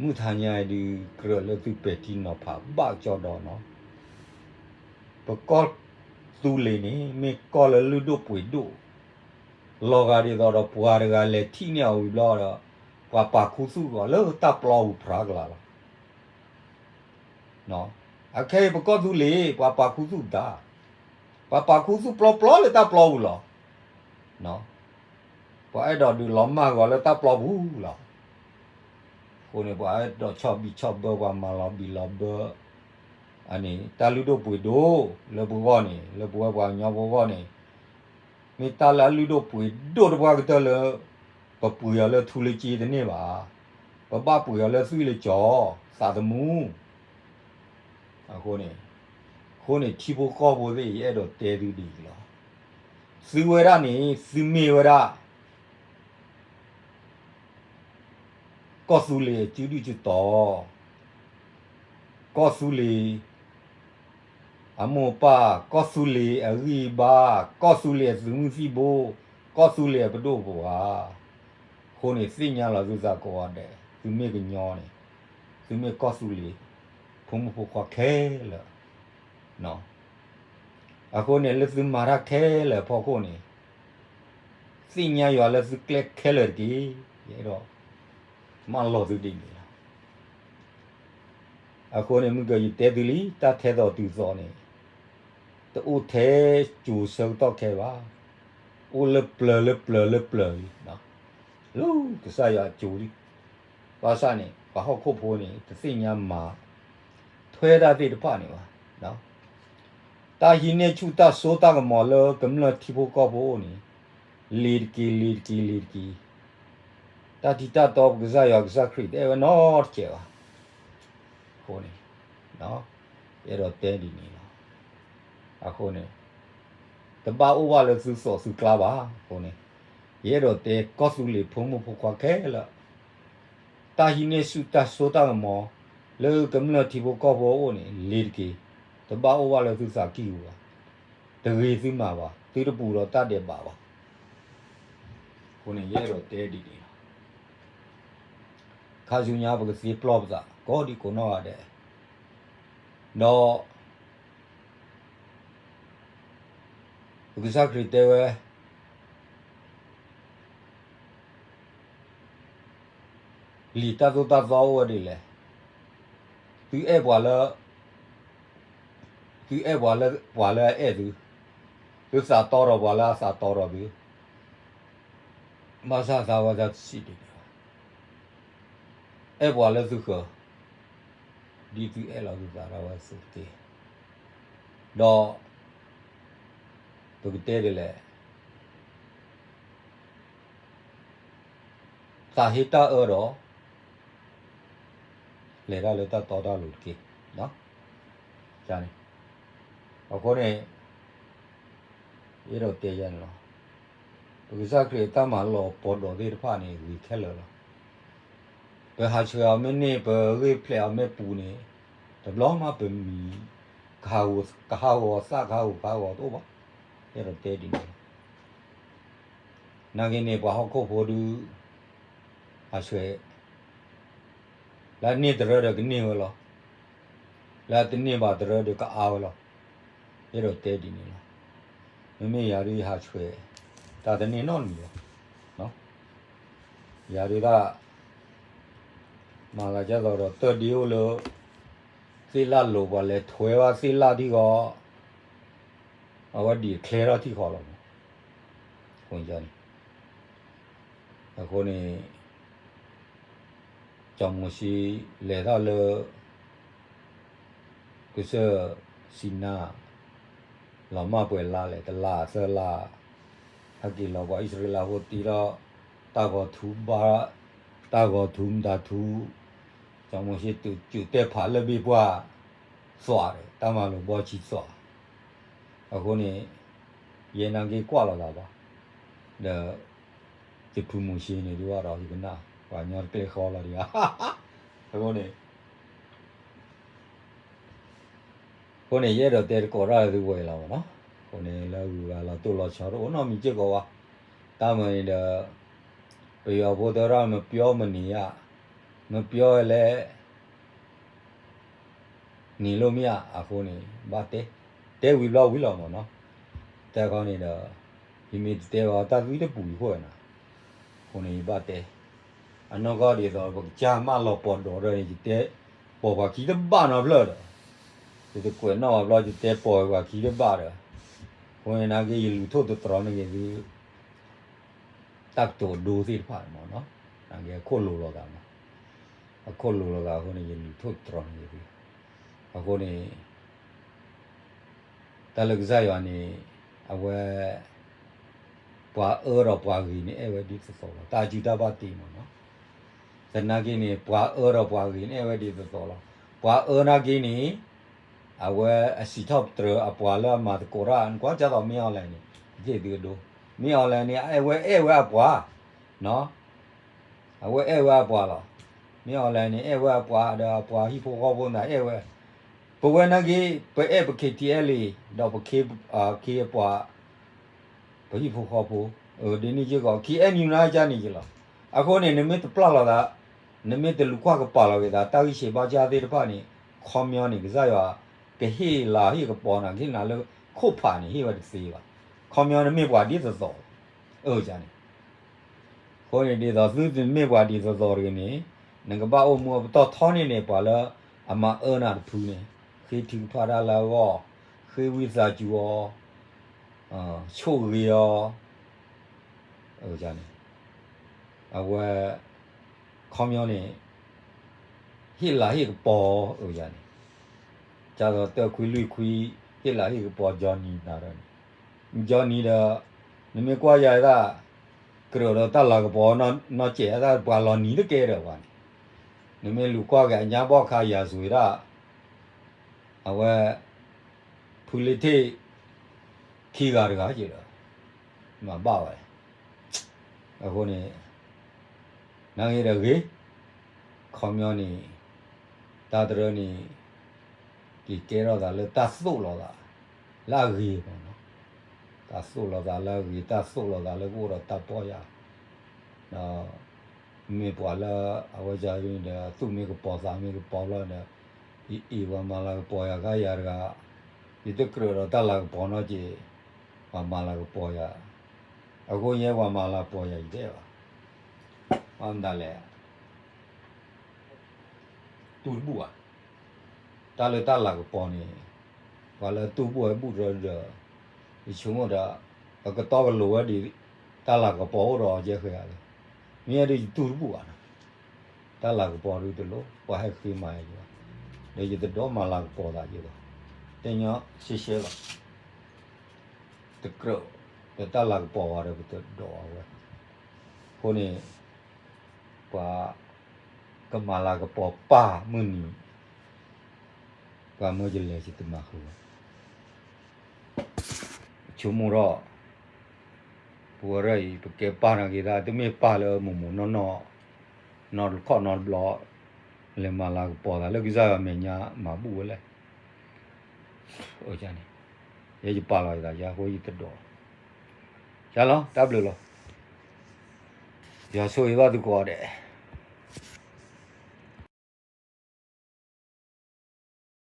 မုၢ်ထါညါအံၤဒုး ကြၢးလၢသုပဲာ်ထံနီၤဖးဘၣ်ကၠီဒီးနီၤ, ပကီၢ်သူလ့ၤန့ၣ် မ့ၢ်ကီၢ်လၢလုၢ်ဒိၣ်ပှ့ၤဒိၣ်, လီၤဂာ်ဒ်သိးဒီးပှၤတဂၤလဲၤထံၣ်န့ၢ်အီၤဝံၤဘျီဒီး ပှၤပာ်ခူသူၣ်အီၤလၢတၢ်ပျီပူၤဖျါကလာ်လီၤ. အခဲအံၤပကီၢ်သူလ့ၤ ပှၤပာ်ခူသူၣ်တၢ်, ပှၤပာ်ခူသူၣ်ပျီပျီလၢတၢ်ပျီပူၤလီၤ. ပှၤအဲၣ်ဒိးဒုးလီၤမၢ်ဂီၤလၢတၢ်ပျီပူၤလီၤ. အဃိန့ၣ် ပှၤအဲၣ်ဒိးဆီၣ်ဘံၣ်ဆီၣ်ဘၢ ပှၤမၤလီၤဘံၣ်လီၤဘၢ, အန့ၣ် တၢ်လုၢ်ဒိၣ်ပှ့ၤဒိၣ်လၢပဂီၢ်န့ၣ် လၢပဝဲပှၤကညီဖိဂီၢ်န့ၣ် မ့ၢ်တၢ်လၢအလုၢ်ဒိၣ်ပှ့ၤဒိၣ်တပှၢ်ကတၢၢ်လၢ ပပှ့ၤအီၤလၢထူလၢစ့တန့ၢ်ဘၣ်, ပဘၣ်ပှ့ၤအီၤလၢသွံၣ်လၢကၠီၤ, သးသမူ. အဃိန့ၣ်, အဃိန့ၣ်ထံဖိကီၢ်ဖိသ့ၣ် ယအဲၣ်ဒိးတဲသုဒ်အံၤလီၤ. သုဝဲဒၣ်န့ၣ် သုမ့ၢ်ဝဲဒၣ် ကီၢ်သူလ့ၤအစုဒုၣ်စုတီၤ, ကီၢ်သူလ့ၤအမိၢ်အပၢ်, ကီၢ်သူလ့ၤအဂံၢ်အဘါ, ကီၢ်သူလ့ၤအသုးမုၢ်သံၣ်ဘိ, ကီၢ်သူလ့ၤအပဒိၣ်ပပှၢ်, အဃိန့ၣ် သ့ၣ်ညါလီၤသုသးကိးဂၤဒဲး, သုမ့ၢ်ကညီန့ၣ်, သုမ့ၢ်ကီၢ်သူလ့ၤ ဖိမုၣ်ဖိခွါခဲလၢာ် အဃိန့ၣ် လၢသုမၤတၢ်ခဲလၢာ်အဖီခိၣ်န့ၣ်, သ့ၣ်ညါယွၤလၢသုကျဲခဲလၢာ်တက့ၢ်. ယအဲၣ်ဒိး မၢလီၤသုဒ်န့ၣ်လီၤ. အဃိန့ၣ် မုၢ်ကယတဲသုလံ တၢ်ထဲသိးတုၤသိးန့ၣ်, တအိၣ်ထဲကၠိၤဆၢကတီၢ်ခဲဘၣ်. အိၣ်လၢပျၢၤလၢပျၢၤလၢပျၢၤလံ, လၢကစၢ်ယွၤအကၠိၤလံ. ဘၣ်ဆၣ်န့ၣ် ပှၤဟီၣ်ခိၣ်ဖိန့ၣ် တသ့ၣ်ညါမၤထွဲတၢ်သ့ၣ်တဖၣ်န့ၣ်ဘၣ်. တၢ်ဟံးန့ၢ်ဆူၣ်တၢ်စိတၢ်ကမီၤလၢကမျၢၢ်ထံဖိကီၢ်ဖိအအိၣ်န့ၣ်, လ့ၤတက့ၤ လ့ၤတက့ၤ လ့ၤတက့ၤ, တၢ်ထံတၢ်တီပကစၢ်ယွၤကစၢ်ခရံာ်တအဲၣ်ဝဲနီတစဲးဘၣ်. အဃိန့ၣ်, ယအဲၣ်ဒိးတဲဒ်န့ၣ်လီၤ. အဃိန့ၣ်, တဘၣ်အိၣ်ဘၣ်လၢသုသိးသုကျါဘၣ်. အဃိန့ၣ်, ယအဲၣ်ဒိးတဲကီၢ်သူလ့ၤဖိမုၣ်ဖိခွါခဲလၢာ် တၢ်ဟံးန့ၢ်ဆူၣ်တၢ်စိတၢ်ကမီၤ လၢကမျၢၢ်ထံဖိကီၢ်ဖိအအိၣ်န့ၣ် လ့ၤတက့ၤ, တဘၣ်အိၣ်ဘၣ်လၢသုသးကံၢ်ပူၤဘၣ်, တဂ့ၤသုမၤဘၣ်, သုတပူၤဒီးတၢ်ဒဲးဘးဘၣ်. အဃိန့ၣ် ယအဲၣ်ဒိးတဲဒ်န့ၣ်လီၤ. ခါဆူညါပကသ့ပျီၢ်ပသး ကိးဒံကိးနီၢ်ဂၤဒဲး, ဒီး ပကစၢ်ခရံာ်တဲဝဲ လံာ်တၢ်သိၣ်တၢ်သီအိၣ်ဝဲဒ်လဲၣ်. သုအဲၣ်ပှၤလၢ, သုအဲၣ်ပှၤလၢပှၤလၢအအဲၣ်သု, သုသးတီဒီးပှၤလၢအသးတီဒီးသု, ဘၣ်ဆၣ်သးဝဲသးတဆံးဒ်န့ၣ်ဘၣ်. အဲၣ်ပှၤလၢသုဃၢၤ, ဒ်သုအဲၣ်လီၤသုသးဒၣ်ဝဲအသိးတက့ၢ်. ဒီး ပကတဲဒ်လဲၣ်, သးဟ့တၢ်အၢဒီး လဲၤတၢ်လၢတၢ်တီတၢ်လိၤတက့ၢ်. န့ၣ်, အဃိန့ၣ် ယအဲၣ်ဒိးတဲယၤန့ၣ်လီၤ. ပကစၢ်ခရံာ်အတၢ်မၤလီၤပှီၤဒိးသ့ၣ်တဖၣ်န့ၣ် ဂ့ၤခဲလၢာ်လီၤ. ပဟးဆှဲးအီၤမ့ၢ်န့ၢ် ပဂ့ၢ်ဖျဲးအီၤမ့ၢ်ပူၤန့ၣ် တဘျီမးပမံၤ ကဟးဂီၤသၣ် ကဟးဂီၤသး ကဟးဂီၤတအိၣ်ဘၣ်. ယအဲၣ်ဒိးတဲဒ်န့ၣ်လီၤ. နာ်က့န့ၣ် ပှၤဟီၣ်ခိၣ်ဖိဒုး ဟးဆှဲး လၢအန့ၢ်တရၢဒီးကန့ၢ်ဝဲလီၤ. လၢအတန့ၢ်ဘၣ်တရၢဒီးကအါဝဲလီၤ. ယအဲၣ်ဒိးတဲဒ်န့ၣ်လီၤ. မ့မ့ၢ်ယၤဒုးယဟးဆှဲး တၢ်တန့ၢ်နီတမံၤဘၣ်. ယၤဒုးဒၣ် မၤသးဒ်သိးဒီးတၢ်ဒ့အိၣ်လၢ သ့ၣ်လၣ်လိၤ ပှၤလဲၤထွဲဘၣ်သ့ၣ်လၣ်ထံဃီ အဝဲဒံးချဲထီၣ်ထံဃီလီၤမး. အဃိန့ၣ် စီၤမိၤၡ့လဲၤထီၣ်လၢ ကစၢၢ်စံနါ လီၤမၢ်ပှဲၤလါလဲၣ် တလါသၢလါ ဟဲက့ၤလီၤပှၤအံၣ်စရ့လးဖိတ့ထီၣ် တၢ်ဂီၤထူဘါ တၢ်ဂီၤထူမတၤထူ စီၤမိၤၡ့တုၤစူးတဲာ်ဖးလၢဘ့ၣ်ပှၢ် သွးဒီး တၢ်မၤလိာ်ဘီဆံသွး အဃိန့ၣ် ယဲနာ်က့ကွၢ်လီၤသးဘၣ် ဒီး ယဖုမိၤၡ့န့ၣ်ဒုးဘၣ်ဒီး ယကနၣ် ပှၤညီတကျဲဃီလီၤဒံးဧါ အဃိန့ၣ် အဃိန့ၣ် ယအဲၣ်ဒိးတဲသကိးတၢ်လၢသုဝဲအံၤလီၤမးနီၤ. အဃိန့ၣ် လၢဂုၤဂၤလီၤတိၢ်လီၤဆီတအိၣ်နီတမံၤစ့ၢ်ကီးဘၣ်. တၢ်မၤန့ၣ်ဒီး ပယီၤဖိတဲဝဲဒၣ် မပြောမနေရ, မပြောလဲၣ် န့ၣ်လိၣ်မ့ၢ်ဧါ အဃိန့ၣ် ဘၣ်တဲ, တဲဝံၤဘျီဝံၤလီၤမးနီၤ. တဲခီန့ၣ်ဒီး ယမ့ၢ်တတဲဘၣ် တၢ်သံတပူၤယဃိနၤ, အဃိန့ၣ် ယဘၣ်တဲ. အနီၢ်ကီၢ်ဒ်သိး ပကစၢ်မၢလီၤပှီၢ်ဒီးဒီးန့ၣ် ယတဲပိာ်ပှၤခံတဘၣ်နီတဖျၢၣ်ဒီး ယတကွဲးနီၣ်ဘၣ်ဘျီ ယတဲပိာ်ပှၤခံတဘၣ်ဒီး အဃိန့ၣ် နာ်က့ ယလူၤထိၣ်သတြီၤန့ၢ်က့ၤသု တၢ်ကတိၤဒိသ့ၣ်တဖၣ်မးနီၤ, နာ်က့ အခိၣ်လိၤလိာ်သးမး, အခိၣ်လိၤလိာ်သးအဃိန့ၣ် ယလူၤထိၣ်သတြီၤန့ၢ်က့ၤသု, အဃိန့ၣ် တၢ်လၢကစၢ်ယွၤန့ၣ် အဝဲ ပှၤအၢဒီးပှၤဂ့ၤန့ၣ် အဲၣ်ဝဲဒ်သိးသိးလီၤ. တၢ်စုတၢ်ဘၣ်တ့မးနီၤ, သနာ်က့န့ၣ် ပှၤအၢဒီးပှၤဂ့ၤန့ၣ် အဲၣ်ဝဲဒ်သိးသိးလီၤ. ပှၤအၢနာ်က့န့ၣ် အဝဲအစံးထီၣ်ပတြၢၤအပှၤလၢအမၤသကိးတၢ် နကွၢ်ဒ်သိးမ့ၢ်အီၤလဲၣ်န့ၣ် က့ၢ်သုကဒိ, မ့ၢ်အီၤလဲၣ်န့ၣ် အဝဲအဲၣ်ဝဲအပှၤ အဝဲအဲၣ်ဝဲအပှၤလီၤ. မ့ၢ်အီၤလဲၣ်န့ၣ် အဲၣ်ဝဲအပှၤဒီးအပှၤဟံၣ်ဖိဃီဖိန့ၣ်အဲၣ်ဝဲ, ပဝဲနာ်က့ ပအဲၣ်ပ KTLA ဒီးပခ့ ခ့အပှၤ ပဟံၣ်ဖိဃီဖိ, ဒ်န့ၣ်က့ၢ်ကီး KNU နာ်က့န့ၣ်က့ၢ်လီၤ. အဃိန့ၣ် နမ့ၢ်တပျၢ်လီၤသး, နမ့ၢ်တလူၤကွၢ်ကပာ်လီၤက့ၤသး တၢ်ဂံၢ်ဆံးဘါစၢ်သ့ၣ်တဖၣ်န့ၣ် ခီပညီန့ၣ် ကစၢ်ယွၤ ကဟ့ၣ်လၤဟ့ၣ်ကပီၤနၤ ကဟ့ၣ်နၤလၢခိၣ်ဖးန့ၣ် ဟ့ၣ်ဝဲတသ့ဘၣ်. ခီပညီနမ့ၢ်ပှၤဒ်သိးသိးလီၤ. အန့ၣ် အဃိန့ၣ် ဒ်သိးသုတမ့ၢ်ပှၤဒ်သိးသိးတဂ့ၤန့ၣ် နကဘၣ်အိၣ်မူအပတီၢ်ထီန့ၢ်န့ၣ် ပှၤလၢအမၤအၢနၤတဖုန့ၣ် ဃ့ထုကဖၣ်တၢ်လၢအဂီၢ်, ဃ့ဝံသးစူၤအီၤ, ဆိၣ်ဂ့ၤအီၤ, န့ၣ် အဝဲ ခီပညီန့ၣ် ဟ့ၣ်လၤဟ့ၣ်ကပီၤအန့ၣ် ကသိးတၢ်ခွံလွံၢ်ခွံ ဟ့ၣ်လၤဟ့ၣ်ကပီၤ Johnny နၤဒီးန့ၣ် Johnny ဒီး နမ့ၢ်ကွၢ်ယၤဒၣ် ကြၢးဒီးတၢ်လၤကပီၤနီၢ်စဲး ဒၣ်ပှၤလီၤနံၤတကဲဒီးပှၤန့ၣ် နမ့ၢ်လူၤကွၢ်က့ၤအညါဘီၣ်ခါယၤဆိၣ်ဝဲဒၣ် အဝဲ ဖုလ့ထ့ၣ် ခံဂၤတဂၤက့ၤဒီး မၤဘၣ်ဝဲ အဃိန့ၣ် နာ်ဂ့ၤဒီးဂ့ၤ ခီပညီန့ၣ် တၢ်တရၢန့ၣ် က့ၤကဲထီၣ်သးလၢတၢ်သိၣ်လိာ်သး လၢအဂ့ၤမးနီၤ တၢ်သိၣ်လိာ်သးလၢအဂ့ၤ တၢ်သိၣ်လိာ်သးလၢကအိၣ်ဒီးတၢ်ပီၢ်ယၢ် ဒီး မ့ၢ်ပှၤလၢအဝဲဒၣ်ဒီး သူၣ်မ့ၢ်ကပီၤသးမ့ၢ်ကပီၤဘျီဒီး, အံၤအံၤပှၤမၤလၤကပီၤယၤဂၤယၤတဂၤ, ယတကြၢးဒီးတၢ်လၤကပီၤနီတက့ၢ်, ပှၤမၤလၤကပီၤယၤ, အဃိယဲပှၤမၤလၤကပီၤယၤယတဲဘၣ်, ဘၣ်မတၤလဲၣ် တူၢ်တဘူၣ်ဘၣ်. တၢ်လၢတၢ်လၤကပီၤန့ၣ်, ပှၤလၢတူၢ်ဘူၣ်ဝဲဘူၣ်ဒီး, ယဆိကမိၣ်ဒီး, အကတီၢ်ကလိၤဝဲဒ်, တၢ်လၤကပီၤအိၣ်ဒီးယဲဃဲဧါလဲၣ်, မ့ၢ်ဒ်ယတူၢ်တဘူၣ်ဘၣ်နီၤ, တၢ်လၤကပီၤဒ်တလိၣ် ပှၤဟဲဃ့မၤယၤယဘၣ်, ဒီးယတဒိးမၤလၤကပီၤသးယဘၣ်, တဲညီရှဲရှဲလီၤ. တကြၢး, ဒီးတၢ်လၤကပီၤဝဲဒီးပတဒိးအဝဲ, အဃိန့ၣ်, ပှၤကမၤလၤကပီၤပၢ်မုၢ်နံၤ, ပှၤမၢယလဲၤယတမၤဃုာ်ဘၣ်. ဆိကမိၣ်ထီၣ်, ပဝဲဒၣ်အံၤ ပကဲပၢ်နာ်က့ၤတၢ် တမ့ၢ်ပၢ်လၢမိၢ်မိၢ်နီၢ်နီၢ်, နီၢ်တခီၣ်နီတဘျီ, လဲၤမၤလၤကပီၤသးလၢကစၢ်ယွၤမဲာ်ညါမၤဘူၣ်ဝဲလဲၣ်. န့ၣ်, ယပာ်လီၤယသးယါ အဃိယတဒိး, ယလီၤ တၢ်ဘျုးလီၤ. ယွၤဆိၣ်ဂ့ၤဘၣ်သုကိးဂၤဒဲး.